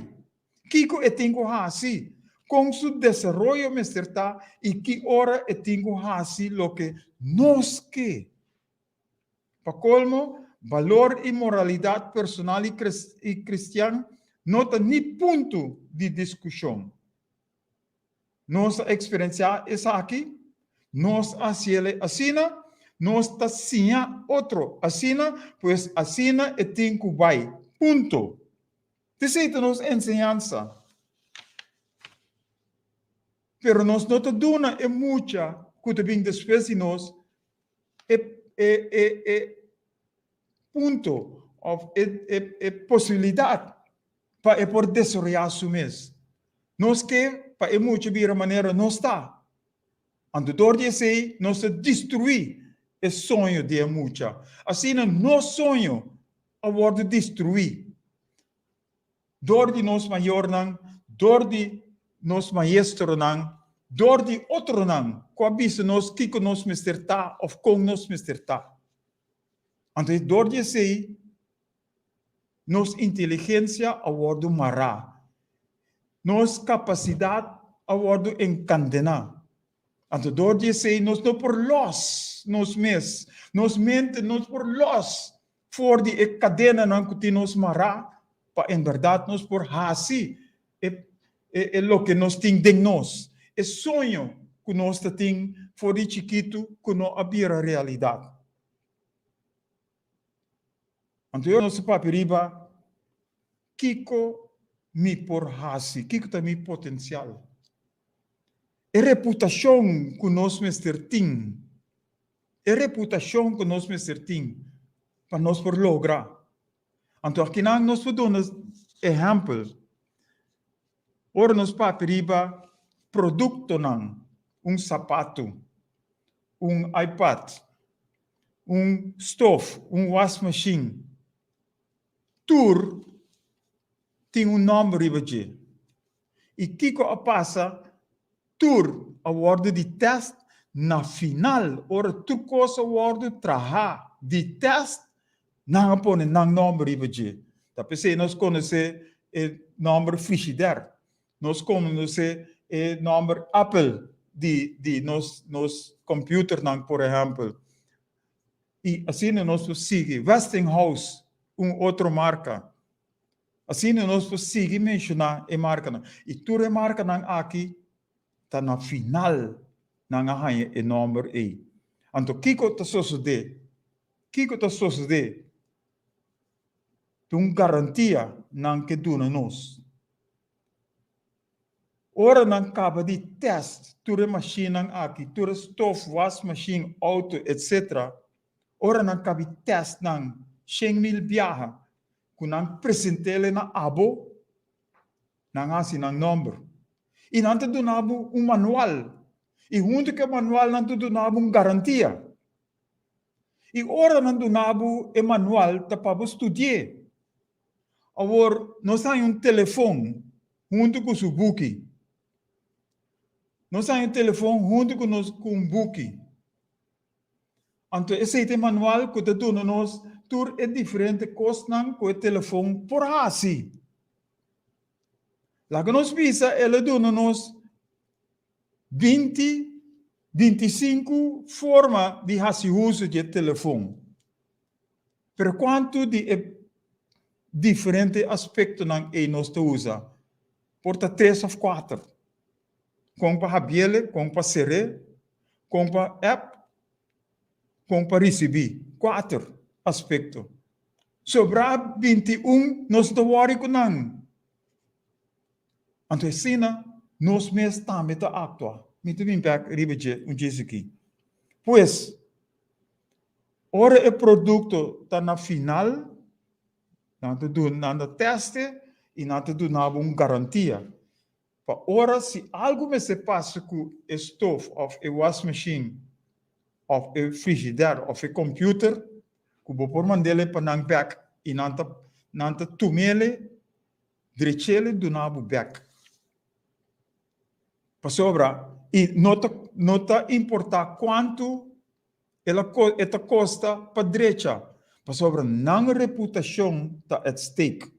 kiko e tin ku hasi, kon su desaroyo mester ta i ki ora e tin ku hasi loke nos ke. Pa kolmo, balor i moralidat personal i kristian no ta ni punto di diskushon. Nos a eksperensiá esaki, nos a hasiel asina, nos ta siña otro asina, pues asina e tin ku bai. Punto. T'esei ta nos enseñansa. Pero nos no ta duna e mucha ku ta bin despues di nos e e e e punto of e e e posibilidat pa e por desaroyá su mes. Nos ke pa e mucha bira manera nos ta. Anto dor di esei nos ta destruí e soño di e mucha. Asina nos soño a wòrdu destruí dor di nos mayornan, dor di nos maestronan, dor di otronan ku a bisa nos kiko nos mester ta òf kon nos mester ta. Anto dor di esei nos inteligensia a wòrdu mará, nos kapasidat a wòrdu enkandená. Anto dor di esei nos no por lòs nos mes, nos mente no por lòs for di e kadenanan ku tin nos mará pa en bèrdat nos por hasi e e loke nos tin den nos, e soño ku nos ta tin for di chikitu ku no a bira realidat. Anto yo nos ta papia riba kiko mi por hasi, kiko ta mi potensial. E reputashon ku nos mester tin, e reputashon ku nos mester tin pa nos por logra. Anto akinan nos por duna ehèmpel ora nos papia riba produktonan, un sapatu, un iPad, un stof, un wasmashin, tur tin un nòmber riba dje. I kiko a pasa? Tur a wòrdu di tèst, na final ora tur kos a wòrdu trahá di tèst, nan a pone nan nòmber riba dje. Ta p'esei nos konosé e nòmber Frigidaire, nos konosé e nòmber Apple di di nos nos kòmpiuternan por ehèmpel. I asina nos por sigui. Westinghouse, un otro marka. Asina nos por sigui menshoná e markanan. I tur e markanan aki ta na final nan a haña e nòmber ei. Anto kiko ta sosodé? Kiko ta sosodé? Ta un garantia nan ke duna nos. Ora nan kaba di tèst tur e mashinnan aki, tur e stof, wasmashin, outo, etc. Ora nan kabi tèst nan 100,000 biaha ku nan present'el na abo, nan hasi nan nòmber. I nan ta duna bo un manual. I huntu ku e manual nan ta duna bo un garantia. I ora nan duna bo e manual ta pa bo studi'é. Awor, nos haña un telefon huntu ku su buki. Nos haña un telefon huntu ku nos ku un buki. Anto esei ta e manual ku ta duna nos tur e diferente kosnan ku e telefon por hasi. Laga nos bisa el a duna nos 20, 25 forma di hasi uso di e telefon. Pero kuantu di e diferente aspektonan ei nos ta usa? Por ta tres òf kuater. Kon pa habiele, kon pa ser'é, kon pa app, kon pa risibí. Kuater aspekto. Sobrá 21 nos no ta wòri ku nan. Anto asina nos mes tambe ta aktua. Mi ta bin bèk riba dje un djes aki. Pues, Ora e produkto ta na final, nan ta duna, nan ta tèst e i nan ta duna bo un garantia. Pa ora si algu mester pasa ku e stof òf e wasmashin òf e frigidèr òf e kòmpiuter, ku bo por mand'el pa nan bèk i nan ta nan ta tum'el, drech'el i duna bo bèk. Pasobra i no ta no ta importá kuantu el a e ta kosta pa drecha, pasobra nan reputashon ta at stake.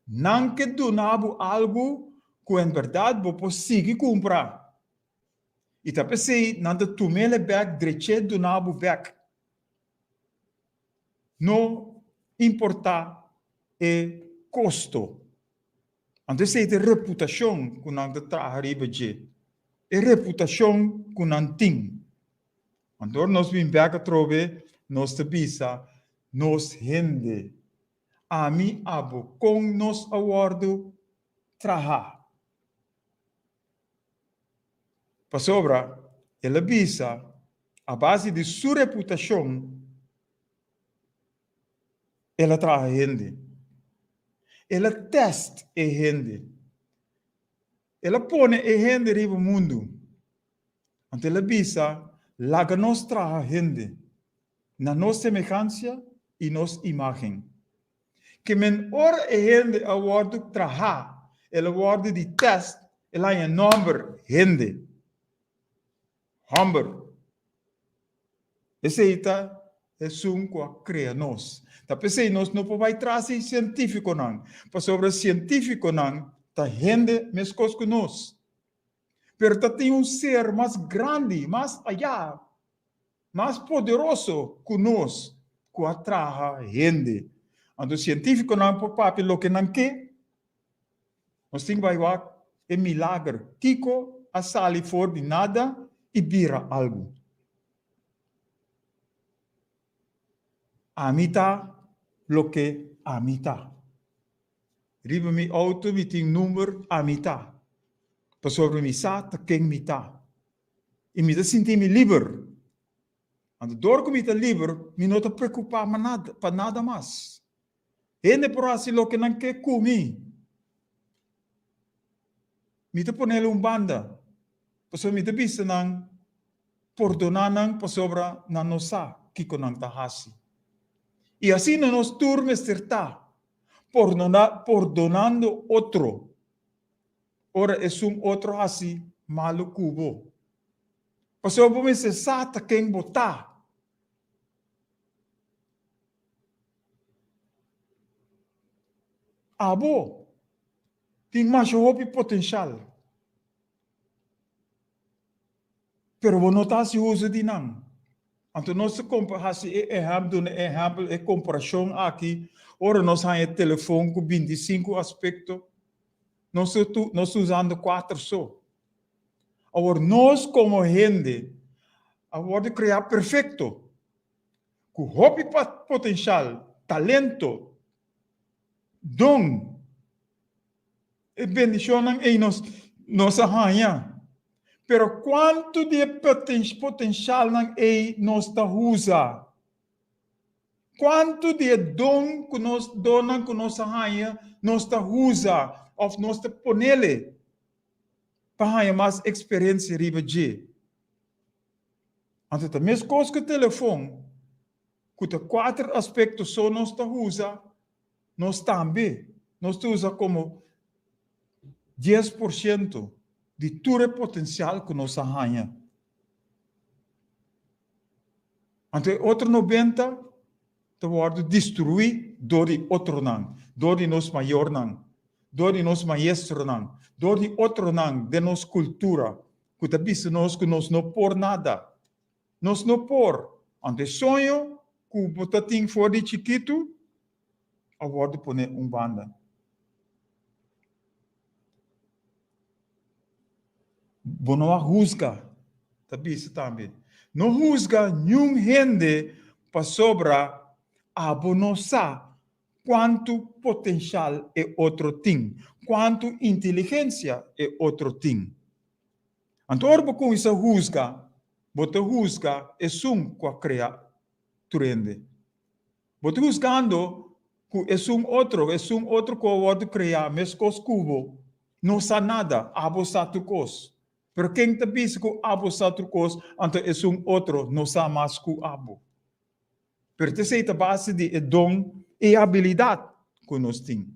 Nan ke duna bo algu ku en bèrdat bo por sigui kumpra. I ta p'esei nan ta tum'el e bèk drech'é duna bo bèk. No importá e kosto. Anto esei ta e reputashon ku nan ta traha riba dje, e reputashon ku nan tin. Anto ora nos bin bèk atrobe, nos ta bisa nos hende, Ami, abo, kon nos a wòrdu traha? Pasobra el a bisa, a base di su reputashon, El a traha hende. El a tèst e hende. El a pone e hende riba mundu. Anto el a bisa, Laga nos traha hende na nos semehansia i nos imágen. Ke men ora e hende a wòrdu trahá, el a wòrdu di tèst, el a haña nòmber hende. Hòmber. Esei ta esun ku a krea nos. Ta p'esei nos no por bai tras di sientífikonan, pasobra sientífikonan ta hende meskos ku nos. Pero ta tin un ser mas grandi, mas ayá, mas poderoso ku nos ku a traha hende. Anto sientífikonan por papia loke nan ke, Nos tin bai wak e milager. Kiko a sali for di nada i bira algu? Ami ta loke ami ta. Riba mi auto mi tin number ami ta. Pasobra mi sa ta ken mi ta. I mi ta sinti mi liber. Anto dor ku mi ta liber mi no ta preocupa pa nada mas. Hende por hasi loke nan ke ku mi. Mi ta ponel un banda, pasobra mi ta bisa nan, Pordoná nan pasobra nan no sa kiko nan ta hasi. I asina nos tur mester ta, pordonando otro ora esun otro hasi malu ku bo. Pasobra bo mester sa ta ken bo ta. Abo tin masha hopi potenshal, pero bo no ta hasi uso di nan. Anto nos ta kompa hasi e ehèmpel, duna e ehèmpel, e komparashon aki, ora nos haña e telefon ku bintisinku aspekto, nos ta nos ta usando kuater so. Awor nos komo hende a wòrdu kreá perfekto. Ku hopi potenshal, talento, don, e bendishonnan ei nos nos a haña. Pero kuantu di e potenshalnan ei nos ta usa? Kuantu di e don ku nos donnan ku nos a haña nos ta usa òf nos ta ponele pa haña mas eksperensia riba dje? Anto ta meskos ku telefon, ku ta kuater aspekto so nos ta usa, nos tambe nos ta usa komo 10% di tur e potensial ku nos a haña. Anto e otro 90 ta wòrdu destruí dor di otronan, dor di nos mayornan, dor di nos maestronan, dor di otronan den nos kultura ku ta bisa nos ku nos no por nada. Nos no por. Anto e soño ku bo ta tin for di chikitu a wòrdu pone un banda. Bo no a husga, ta bisa tambe. No husga niun hende pasobra abo no sa kuantu potenshal e otro tin, kuantu inteligensia e otro tin. Anto ora bo kuminsá husga, bo ta husga esun ku a krea tur hende. Bo ta husgando ku esun otro, esun otro ku a wòrdu kreá meskos ku bo, no sa nada, abo sa tur kos. Pero ken ta bisa ku abo sa tur kos, anto esun otro no sa mas ku abo? Pero ta esei ta base di e don i e abilidat ku nos tin.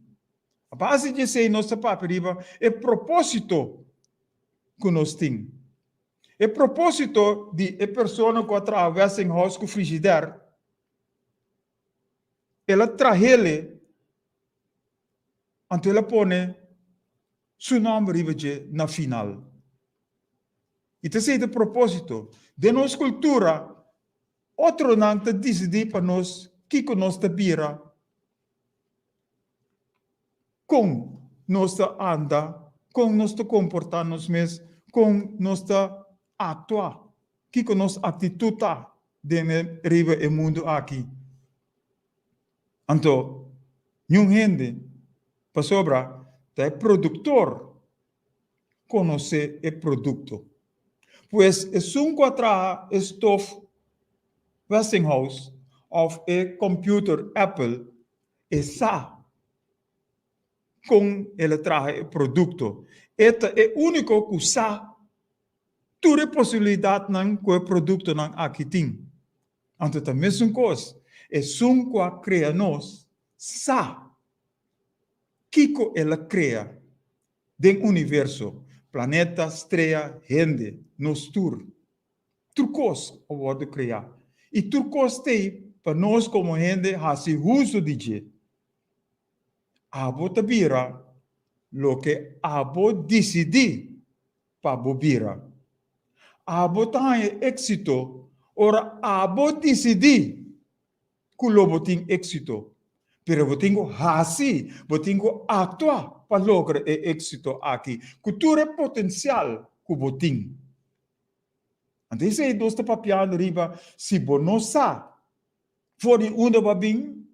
A base di esei nos ta papia riba e propósito. ku nos tin. E propósito di e persona ku a traha Westinghouse ku frigider, el a trah'ele anto el a pone su nòmber riba dje na final. I ta esei ta e propósito. Den nos kultura, otronan ta disidí pa nos kiko nos ta bira, kon nos ta anda, kon nos ta komportá nos mes, kon nos ta aktua, kiko nos aktitut ta den e riba e mundu aki. Anto, niun hende, pasobra ta e produktor konosé e produkto. Pues esun ku a traha e stof Westinghouse òf e kòmpiuter Apple e sa kon el a traha e produkto. E ta e úniko ku sa tur e posibilidatnan ku e produktonan aki tin. Anto ta mesun kos, esun ku a krea nos sa kiko el a krea den universo, planeta, strea, hende, nos tur. Tur kos a wòrdu kreá i tur kos t'ei pa nos komo hende hasi uso di dje. Abo ta bira loke abo disidí pa bo bira. Abo ta haña éksito ora abo disidí ku lo bo tin éksito. Pero bo tin ku hasi, bo tin ku aktua pa logra e éksito aki ku tur e potensial ku bo tin. Anto esei nos ta papiando riba si bo no sa for di unda bo a bin,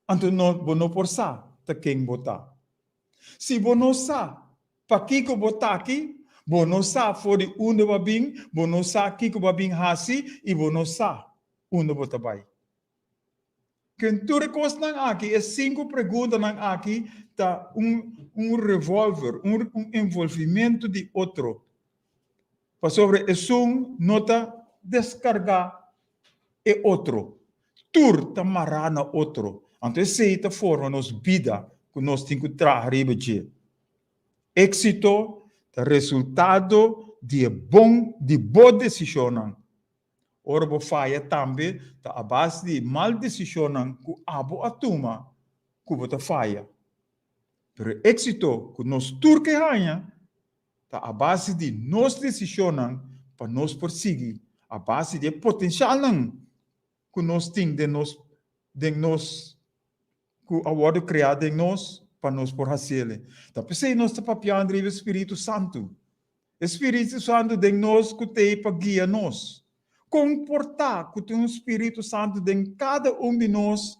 anto no bo no por sa ta ken bo ta. Si bo no sa pakiko bo ta aki, bo no sa for di unda bo a bin, bo no sa kiko bo a bin hasi i bo no sa unda bo ta bai. Ken tur e kosnan aki, e sinku preguntanan aki ta un un revolver, un un envolvimentu di otro. Pasobra esun no ta deskargá e otro. Tur ta mará na otro. Anto esei ta forma nos bida ku nos tin ku traha riba dje. Éksito ta resultado di e bon di bo desishonnan. Ora bo faya tambe ta a base di mal desishonnan ku abo a tuma ku bo ta faya. Pero e éksito ku nos tur ke haña ta a base di nos desishonnan pa nos por sigui a base di e potenshalnan ku nos tin den nos den nos ku a wòrdu kreá den nos pa nos por hasiele. Ta p'esei nos ta papiando riba e Spiritu Santu. E Spiritu Santu den nos ku t'ei pa guia nos. Kon por ta ku tin un Spiritu Santu den kada un di nos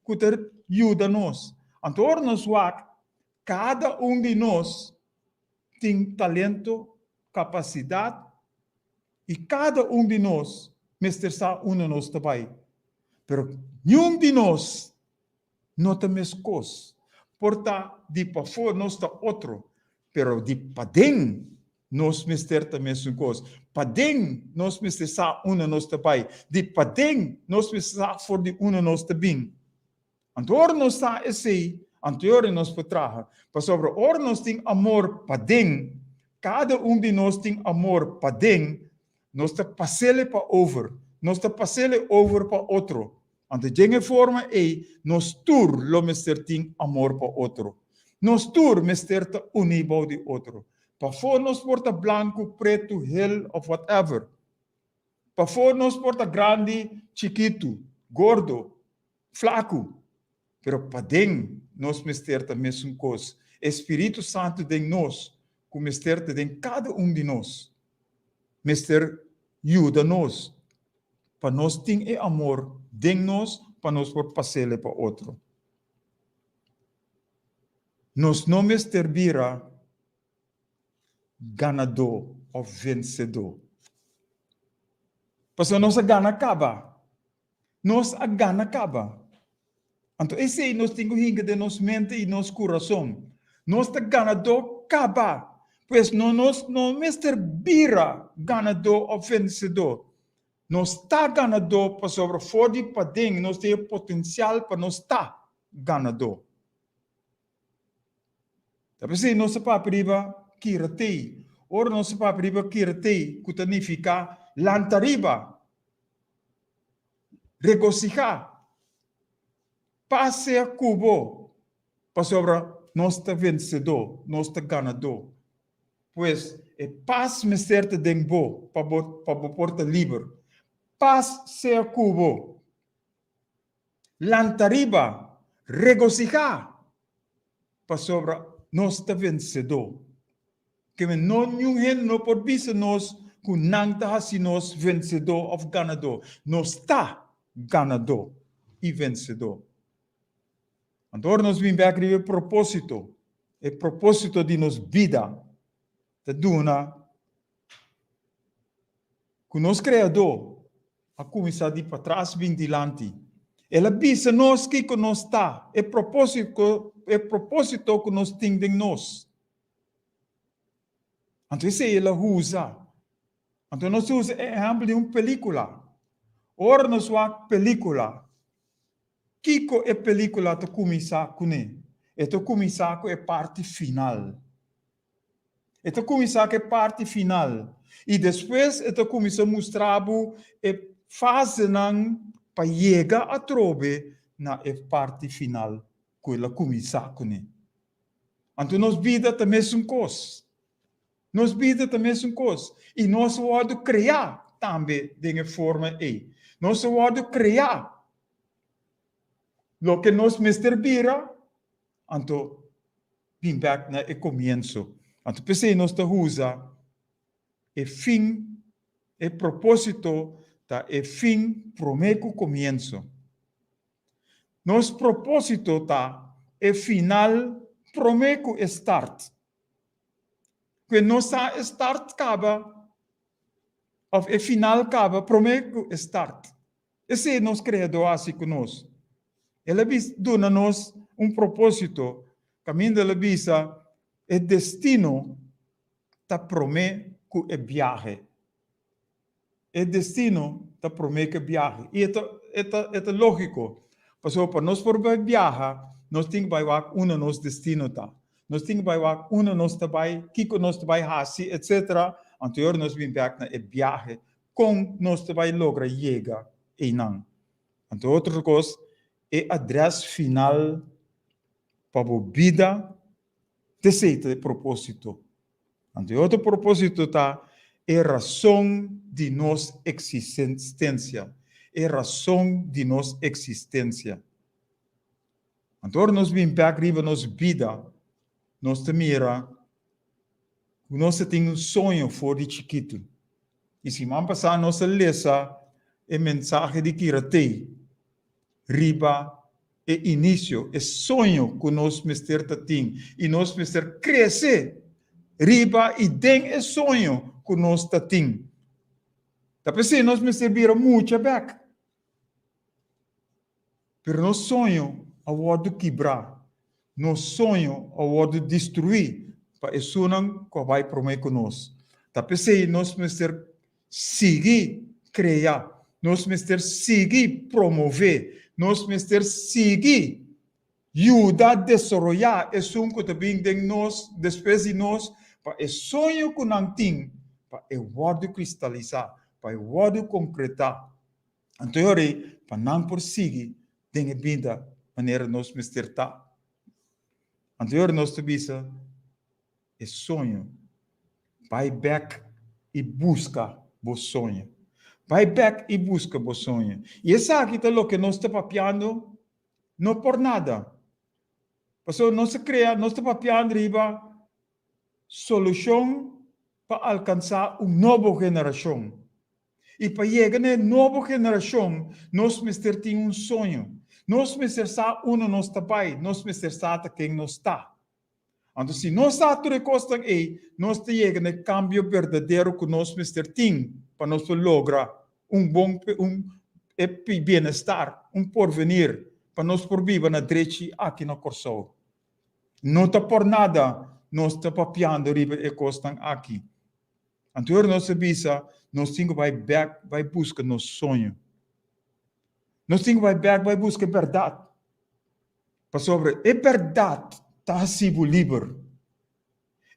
ku ta yuda nos? Anto ora nos wak, kada un di nos tin talento, kapasidat i kada un di nos mester sa unda nos ta bai. Pero niun di nos no ta meskos. Por ta di pafó nos ta otro, pero di paden nos mester ta mesun kos. Paden nos mester sa unda nos ta bai. Di paden nos mester sa for di unda nos ta bin. Anto ora nos sa esei, anto e ora nos por traha. Pasobra ora nos tin amor paden, kada un di nos tin amor paden, nos ta pas'ele pa over, nos ta pas'ele over pa otro. Anto den e forma ei nos tur lo mester tin amor pa otro. Nos tur mester ta uní bou di otro. Pafó nos por ta blanku, pretu, hel òf whatever. Pafó nos por ta grandi, chikitu, gordo, flaku. Pero paden nos mester ta mesun kos. E Spiritu Santu den nos, ku mester ta den kada un di nos, mester yuda nos pa nos tin e amor den nos pa nos por pas'ele pa otro. Nos no mester bira ganadó òf vensedó. Pasobra nos a gana kaba. Nos a gana kaba. Anto esei nos tin ku hinka den nos mente i nos kurason. Nos ta ganadó kaba. Pues no nos no mester bira ganadó òf vensedó. Nos ta ganadó pasobra for di paden nos tin e potensial pa nos ta ganadó. Ta p'esei nos ta papia riba kira tei. Ora nos ta papia riba kiratei ku ta nifiká lanta riba, regosihá, pas sea ku bo, pasobra nos ta vensedó, nos ta ganadó. Pues, e pas mester ta den bo pa bo pa bo por ta liber. Pas sea ku bo. Lanta riba, regosihá, pasobra nos ta vensedó. Keme no niun hende no por bisa nos ku nan ta hasi nos vensedó òf ganadó. Nos ta ganadó i vensedó. Anto ora nos bin bèk riba e propósito, e propósito di nos bida ta duna ku nos Kreadó a kuminsá di patras bin dilanti. El a bisa nos kiko nos ta, e propósito, e propósito ku nos tin den nos. Anto esei el a usa. Anto nos usa e ehèmpel di un pelíkula. Ora nos wak pelíkula, Kiko e pelíkula ta kuminsá kuné? E ta kuminsá ku e parti final. E ta kuminsá ku e parti final i despues e ta kuminsá mustra bo e fasenan pa yega atrobe na e parti final ku el a kuminsá kuné. Anto nos bida ta mesun kos. Nos bida ta mesun kos i nos a wòrdu kreá tambe den e forma ei. Nos a wòrdu kreá loke nos mester bira, anto bin bèk na e komienso. Anto p'esei nos ta usa e fin, e propósito ta e fin promé ku komienso. Nos propósito ta e final promé ku e start. Ku e no sa e start kaba òf e final kaba promé ku e start. Esei nos Kreadó a hasi ku nos. El a bis duna nos un propósito kaminda el a bisa e destino ta promé ku e biahe. E destino ta promé ku e biahe. I e ta e ta e ta lógiko. Pasobra pa nos por bai biaha, nos tin ku bai wak unda nos destino ta. Nos tin ku bai wak unda nos ta bai, kiko nos ta bai hasi, etsetera. Anto e ora nos bin bèk na e biahe, kon nos ta bai logra yega einan. Anto otro kos, e adrès final pa bo bida T'esei ta e propósito. Anto e otro propósito ta e rason di nos eksistensia. E rason di nos eksistensia. Anto ora nos bin bèk riba nos bida, nos ta mira ku nos ta tin un soño for di chikitu. I siman pasá nos a lesa e mensahe di Kiratei riba e inicio, e soño cu nos mester ta tin y nos mester crece riba y den e soño cu nos ta tin. Ta p'esey nos mester bira mucha bek. Pero nos soño a wordo kibra, nos soño a wordo destrui pa esunnan cu a bay prome cu nos. Ta p'esey nos mester Sigui krea, nos mester sigui promové, nos mester sigui yuda desaroyá esun ku ta bin den nos despues di nos pa e soño ku nan tin pa e wòrdu kristalisá, pa e wòrdu konkretá. Anto e ora ei pa nan por sigui den e bida manera nos mester ta. Anto e ora nos ta bisa. E soño. Bai bek i buska bo soño. Bai bek i buska bo soño. I esaki ta loke nos ta papiando no por nada. Pasobra nos a krea, nos ta papiando riba solushon pa alkansá un nobo generashon. I pa yega na e nobo generashon, nos mester tin un soño. Nos mester sa unda nos ta bai, nos mester sa ta ken nos ta. Anto si nos sa tur e kosnan ei, nos ta yega na e kambio berdadero ku nos mester tin pa nos por logra un bon un e bienestar, un porvenir, pa nos por biba na drechi aki na Kòrsou. No ta por nada nos ta papiando riba e kosnan aki. Anto ora nos ta bisa, nos tin ku bai bèk bai buska nos soño. Nos tin ku bai bèk bai buska e bèrdat. Pasobra e bèrdat ta hasi bo liber.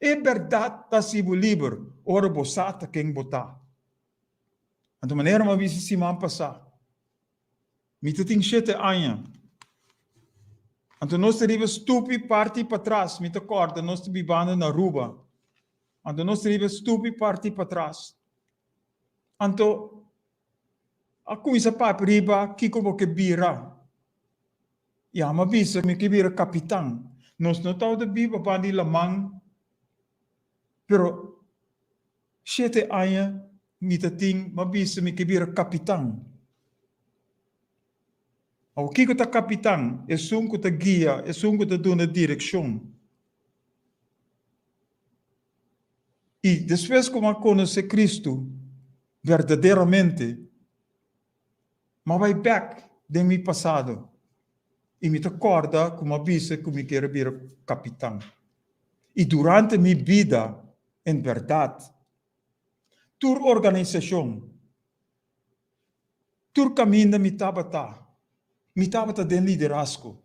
E bèrdat ta hasi bo liber ora bo sa ta ken bo ta. Anto manera mi a bisa siman pasá, mi ta tin shete aña. Anto nos ta riba stupi parti patras, mi ta kòrda nos ta bibando na Aruba. Anto nos ta riba stupi parti patras. Anto a kuminsá papia riba kiko bo ke bira. I amo a bisa mi ke bira kapitan. Nos no tabata biba ban di laman, pero shete aña mi ta tin, mi a bisa mi ke bira kapitan. Awor kiko ta kapitan? Esun ku ta guia, esun ku ta duna direkshon. I despues ku mi a konosé Kristu berdaderamente, Mi a bai bek den mi pasado i mi ta kòrda ku mi a bisa ku mi kier a bira kapitan. I durante mi bida, en bèrdat, tur organisashon, tur kaminda mi tabata, mi tabata den liderazgo.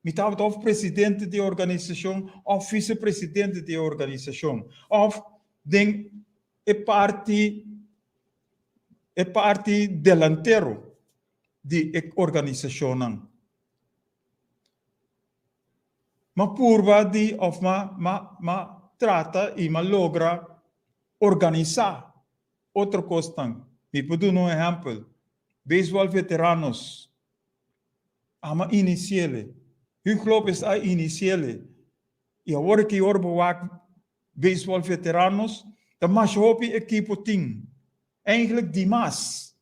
Mi tabata òf presidente di e organisashon òf visepresidente di e organisashon òf den e parti e parti delantero di e organisashonnan. M'a purba di òf m'a m'a m'a trata i m'a logra organisá otro kosnan. Mi por duna un ehèmpel, Beisbòl Veteranos a m'a inisi'ele, Huug Lopez a inisi'ele i awor aki ora bo wak Beisbòl Veteranos ta masha hopi ekipo tin, eigenlijk dimas,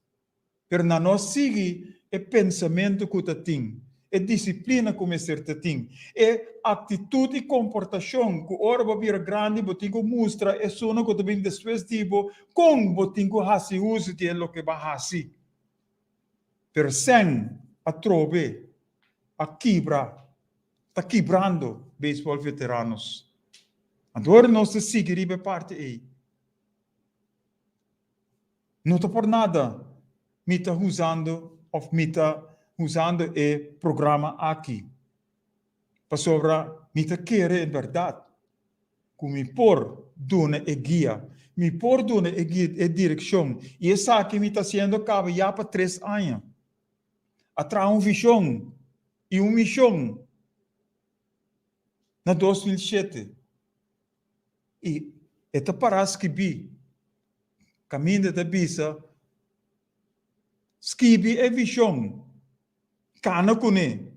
pero nan no a sigui e pensamentu ku ta tin, e disiplina ku mester ta tin, e aktitut i komportashon ku ora bo bira grandi bo tin ku mustra esunnan ku ta bin despues di bo kon bo tin ku hasi uso di e loke bo a hasi. Pero sèn atrobe a kibra, ta kibrando Beisbòl Veteranos. Anto ora nos ta sigui riba e parti ei, no ta por nada mi ta usando òf mi ta usando e programa aki, pasobra mi ta kere en bèrdat ku mi por duna e guia, mi por duna e guia, e direkshon, i esaki mi ta hasiendo kaba ya pa tres aña. A traha un vishon i un mishon na 2007 i e ta pará skibí kaminda ta bisa skibi e vishon, kana kuné,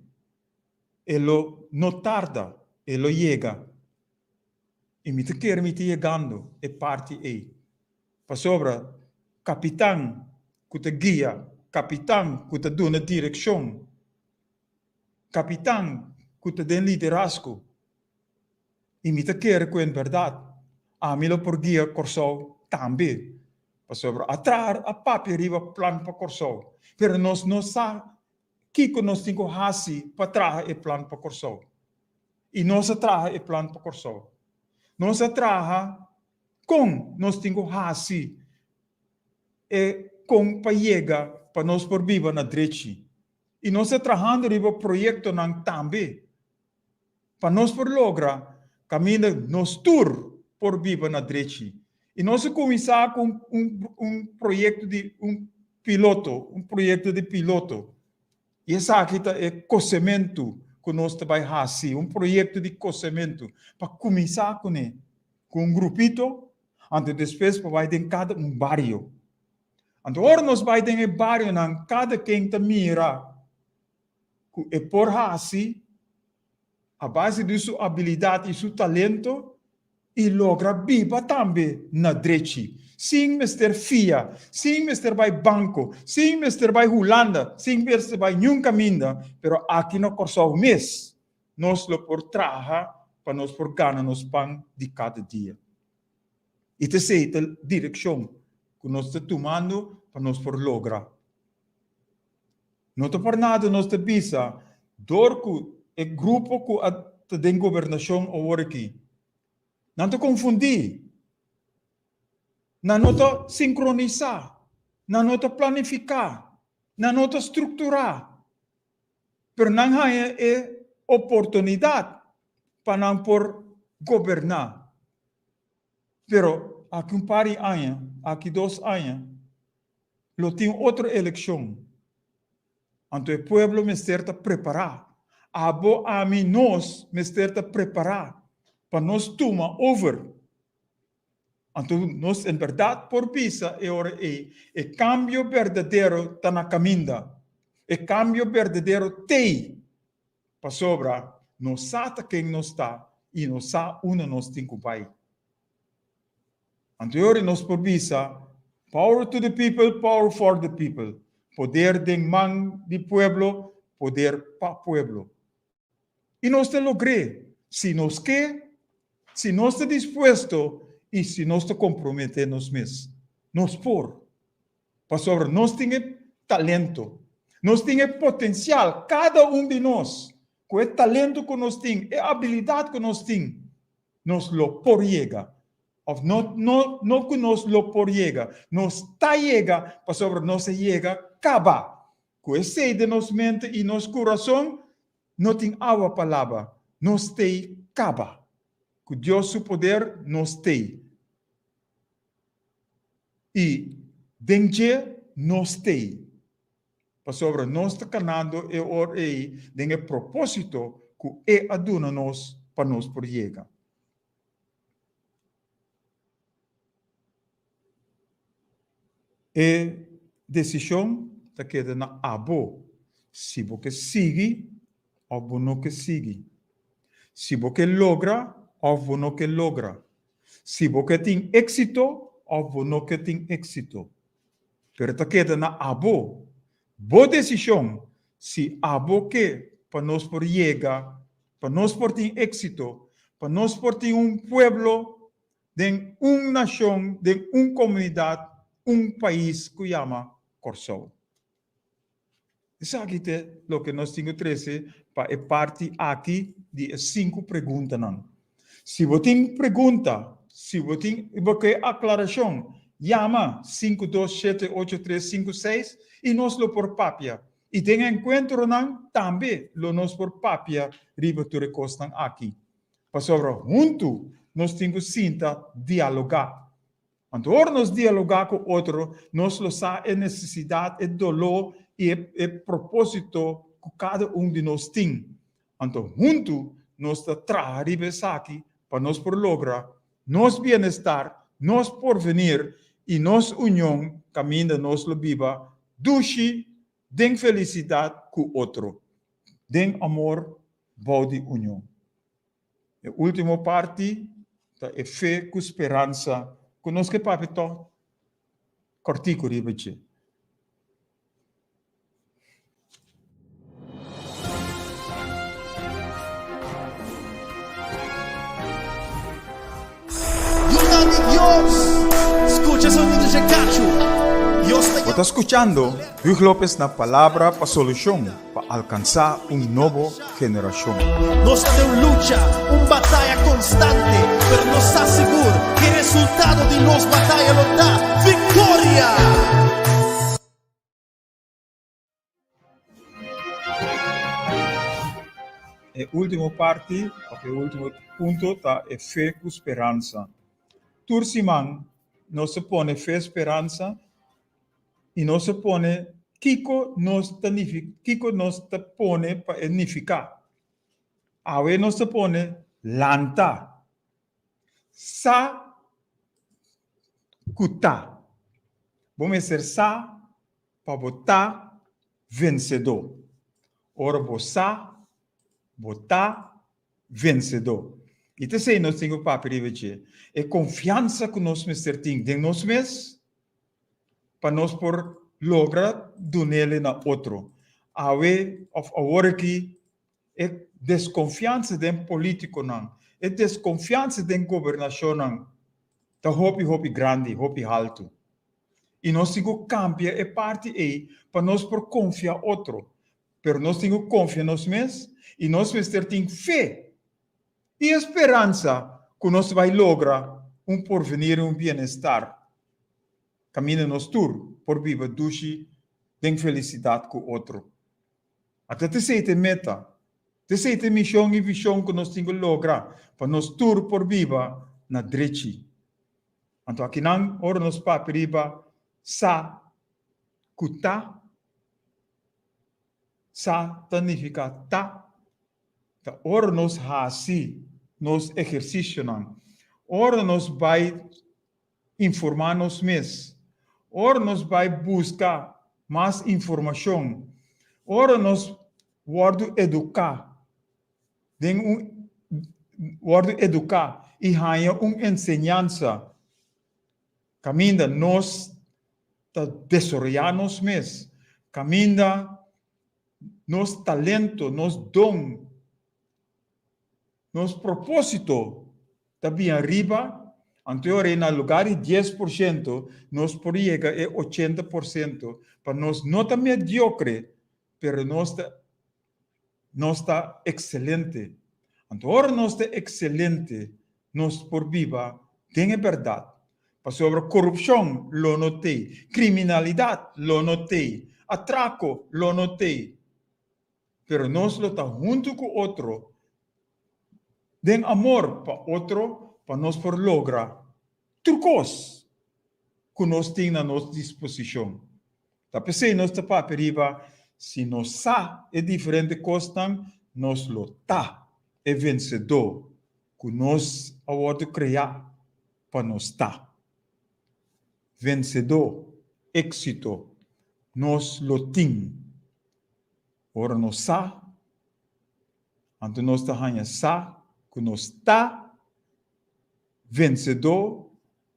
e lo no tarda, e lo yega. I mi ta kere mi ta yegando e parti ei. Pasobra kapitan ku ta guia, kapitan ku ta duna direkshon, kapitan ku ta den liderazgo, i mi ta kere ku en bèrdat ami lo por guia Kòrsou tambe. Pasobra a traha, a papia riba plan pa Kòrsou, pero nos no sa kiko nos tin ku hasi pa traha e plan pa Kòrsou. I nos a traha e plan pa Kòrsou. Nos a traha kon nos tin ku hasi e kon pa yega pa nos por biba na drechi. I nos ta trahando riba proyektonan tambe pa nos por logra kaminda nos tur por biba na drechi. I nos a kuminsá ku un un un proyekto di un piloto, un proyekto di piloto. I esaki ta e kosementu ku nos ta bai hasi, un proyekto di kosementu pa kuminsá kuné ku un grupito, anto despues pa bai den kada un bario. Anto ora nos bai den e barionan kada ken ta mira ku e por hasi a base di su abilidat i su talento i logra biba tambe na drechi, sin mester fia, sin mester bai banko, sin mester bai Hulanda, sin mester bai niun kaminda, pero aki na Kòrsou mes nos lo por traha pa nos por gana nos pan di kada dia. I ta esei ta direkshon ku nos ta tumando pa nos por logra. No ta por nada nos ta bisa dor ku e grupo ku a ta den gobernashon awor aki, nan ta konfundí, nan no ta sinkronisá, nan no ta planifiká, nan no ta strukturá, pero nan haña e oportunidat pa nan por goberná. Pero aki un par di aña, aki dos aña, lo tin otro elekshon. Anto e pueblo mester ta prepará. Abo, ami, nos mester ta prepará pa nos tuma over. Anto nos en bèrdat por bisa e ora ei, e kambio berdadero ta na kaminda. E kambio berdadero t'ei, pasobra nos sa ta ken nos ta i nos sa unda nos tin ku bai. Anto e ora nos por bisa, Power to the people, power for the people. Poder den man di pueblo, poder pa pueblo. I nos ta logr'é si nos ke, si nos ta dispuesto i si nos ta komprometé nos mes. Nos por. Pasobra nos tin e talento, nos tin e potensial, kada un di nos, ku e talento ku nos tin, e abilidat ku nos tin, nos lo por yega. Òf no, no, no ku nos lo por yega, nos ta yega pasobra nos a yega kaba. Ku esei den nos mente i nos kurason, no tin awa pa laba, nos t'ei kaba. Ku Dios su poder nos t'ei. I den dje nos t'ei. Pasobra nos ta kanando e or ei den e propósito ku E a duna nos pa nos por yega. E desishon ta keda na abo si bo ke sigui òf bo no ke sigui, si bo ke logra òf bo no ke logra, si bo ke tin éksito òf bo no ke tin éksito. Pero ta keda na abo, bo desishon si abo ke pa nos por yega, pa nos por tin éksito, pa nos por tin un pueblo den un nashon, den un komunidat, un pais ku yama Kòrsou. Esaki ta loke nos tin ku trese pa e parti aki di e sinku preguntanan. Si bo tin pregunta, si bo tin bo ke aklarashon, yama 5278356 i nos lo por papia. I den e enkuentronan tambe lo nos por papia riba tur e kosnan aki. Pasobra huntu nos tin ku sinta dialogá. Anto ora nos dialogá ku otro, nos lo sa e nesesidat, e doló i e propósito ku kada un di nos tin. Anto huntu nos ta traha riba esaki pa nos por logra nos bienestar, nos porvenir i nos union kaminda nos lo biba dushi den felisidat ku otro, den amor bou di union. E último parti ta e fe ku speransa ku nos ke papia tòg kòrtiku riba dje. Yunan di Dios, skucha sonido dje kachu. Dios ta Bo ta skuchando Huug Lopez na Palabra pa Solushon pa alkansá un nobo generashon. Nos ta den un lucha, un bataya konstante, pero nos sa sigur ku e resultado di nos bataya lo ta viktoria! E último parti òf e último punto ta e fe ku speransa. Tur siman nos ta pone fe, speransa i nos ta pone kiko nos ta kiko nos ta pone pa e nifiká. Awe nos ta pone lanta, sa ku ta. Bo mester sa pa bo ta vensedó. Ora bo sa, bo ta vensedó. I ta esei nos tin ku papia riba dje, e konfiansa ku nos mester tin den nos mes pa nos por logra dun'el na otro. Awe òf awor aki e deskonfiansa den polítikonan, e deskonfiansa den gobernashonnan ta hopi hopi grandi, hopi haltu. I nos tin ku kambia e parti ei pa nos por konfia otro. Pero nos tin ku konfia nos mes i nos mester tin fe i e speransa ku nos bai logra un porvenir i un bienestar kaminda nos tur por biba dushi den felisidat ku otro. Ata ta esei ta e meta, ta esei ta e mishon i vishon ku nos tin ku logra pa nos tur por biba na drechi. Anto akinan ora nos papia riba sa ku ta, sa ta nifiká ta, ta ora nos hasi nos ehersisionan, ora nos bai informá nos mes, ora nos bai buska mas informashon, ora nos wòrdu eduká den un wòrdu eduká i haña un enseñansa kaminda nos ta desaroyá nos mes, kaminda nos talento, nos don, nos propósito ta bin ariba, anto e ora ei na lugar di 10% nos por yega e 80% pa nos no ta mediocre, pero nos ta nos ta excelente. Anto ora nos ta excelente, nos por biba den e berdad. Pasobra corupcion lo no t'ei, criminalidad lo no t'ei, atraco lo no t'ei. Pero nos lo ta hunto cu otro den amor pa otro pa nos por logra tur cos cu nos tin na nos disposicion. Ta p'esei nos ta papia riba si nos sa e diferente kosnan, nos lo ta e vensedó ku nos a wòrdu kreá pa nos ta. Vensedó, éksito, nos lo tin. Ora nos sa, anto nos ta haña sa ku nos ta vensedó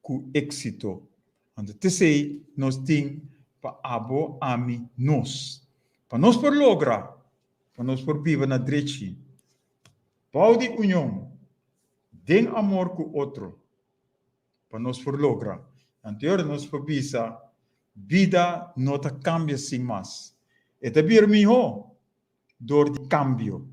ku éksito. Anto t'esei nos tin pa abo, ami, nos. Pa nos por logra, pa nos por biba na drechi, bou di union, den amor ku otro, pa nos por logra. Anto e ora nos por bisa, bida no ta kambia sin mas. E ta bira mihó dor di kambio.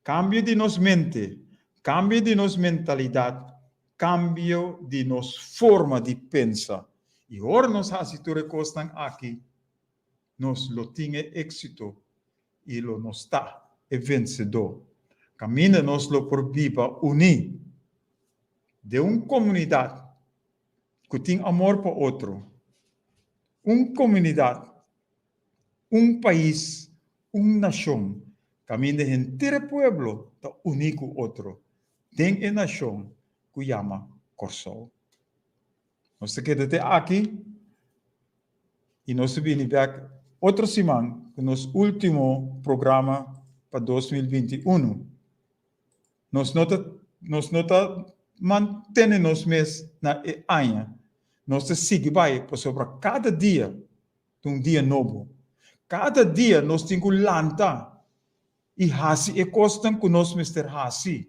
Kambio di nos mente, kambio di nos mentalidat, kambio di nos forma di pensa. I ora nos hasi tur e kosnan aki, nos lo tin e éksito i lo nos ta e vensedó. Kaminda nos lo por biba uní den un komunidat ku tin amor pa otro, un komunidat Un pais, un nashon, kaminda henter e pueblo ta uní ku otro den e nashon ku yama Kòrsou. Nos ta keda te aki i nos ta bini bèk otro siman ku nos último programa pa 2021. Nos no ta nos no ta mantene nos mes na e aña. Nos ta sigui bai pasobra kada dia ta un dia nobo. Kada dia nos tin ku lanta i hasi e kosnan ku nos mester hasi.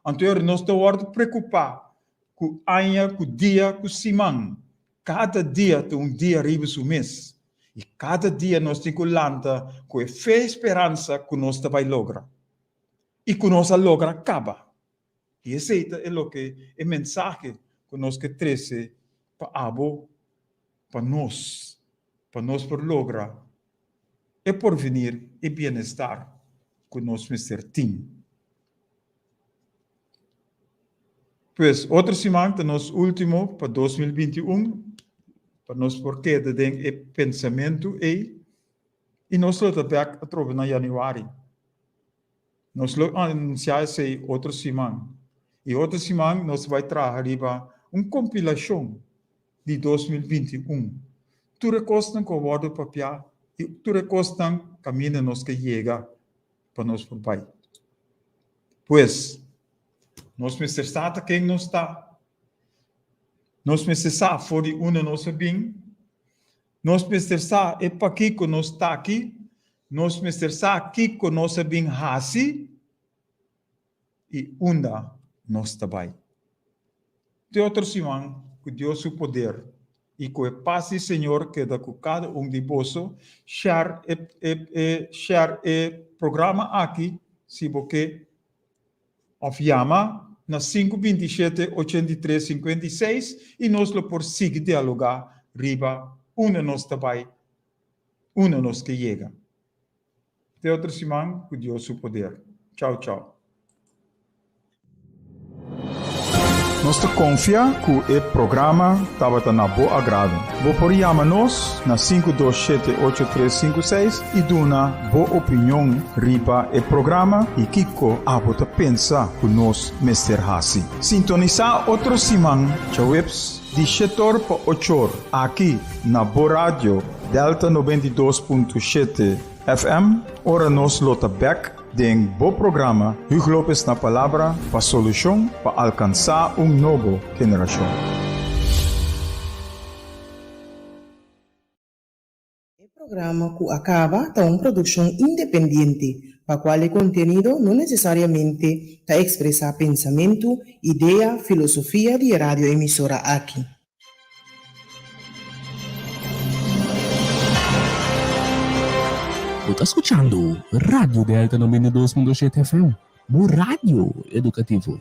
Anto ora nos ta wòrdu preokupá ku aña, ku dia, ku siman. Kada dia ta un dia riba su mes. I kada dia nos tin ku lanta ku e fe i speransa ku nos ta bai logra. I ku nos a logra kaba. I esei ta e loke, e mensahe ku nos ke trese pa abo, pa nos, pa nos por logra e porvenir i bienestar ku nos mester tin. Pues, otro siman ta nos último pa 2021, pa nos por keda den e pensamentu ei, i nos lo ta bèk atrobe na yanüari. Nos lo anunsiá esei otro siman. I otro siman nos ta bai traha riba un kompilashon di 2021. Tur e kosnan ku a wòrdu papiá i tur e kosnan kaminda nos ke yega pa nos por bai. Pues, nos mester sa ta ken nos ta. Nos mester sa for di unda nos a bin. Nos mester sa e pakiko nos ta aki, nos mester sa kiko nos a bin hasi i unda nos ta bai. Te otro siman, ku Dios su poder i ku e pas di Señor keda ku kada un di boso. Share e e share e programa aki si bo ke. Of yama na 527 83 56 i nos lo por sigui dialogá riba unda nos ta bai, unda nos ke yega. Te otro siman ku Dios su poder. Chau chau. Nos ta konfia ku e programa tabata na bo agrado. Bo por yama nos na 527 8356 i duna bo opinion riba e programa i kiko abo ta pensa ku nos mester hasi. Sintonisá otro siman djaweps di shetor pa ochor aki na bo radio Delta 92.7 FM ora nos lo ta bèk den bo programa Hugo Lopez na Palabra pa solushon pa alkansá un nobo generashon. E programa ku a kaba ta un produkshon independiente, pa kual e kontenido no nesesariamente ta ekspresá pensamentu, idea, filosofia di e radioemisora aki. Bo ta skuchando Radio Delta 92.7 FM, bo radio edukativo.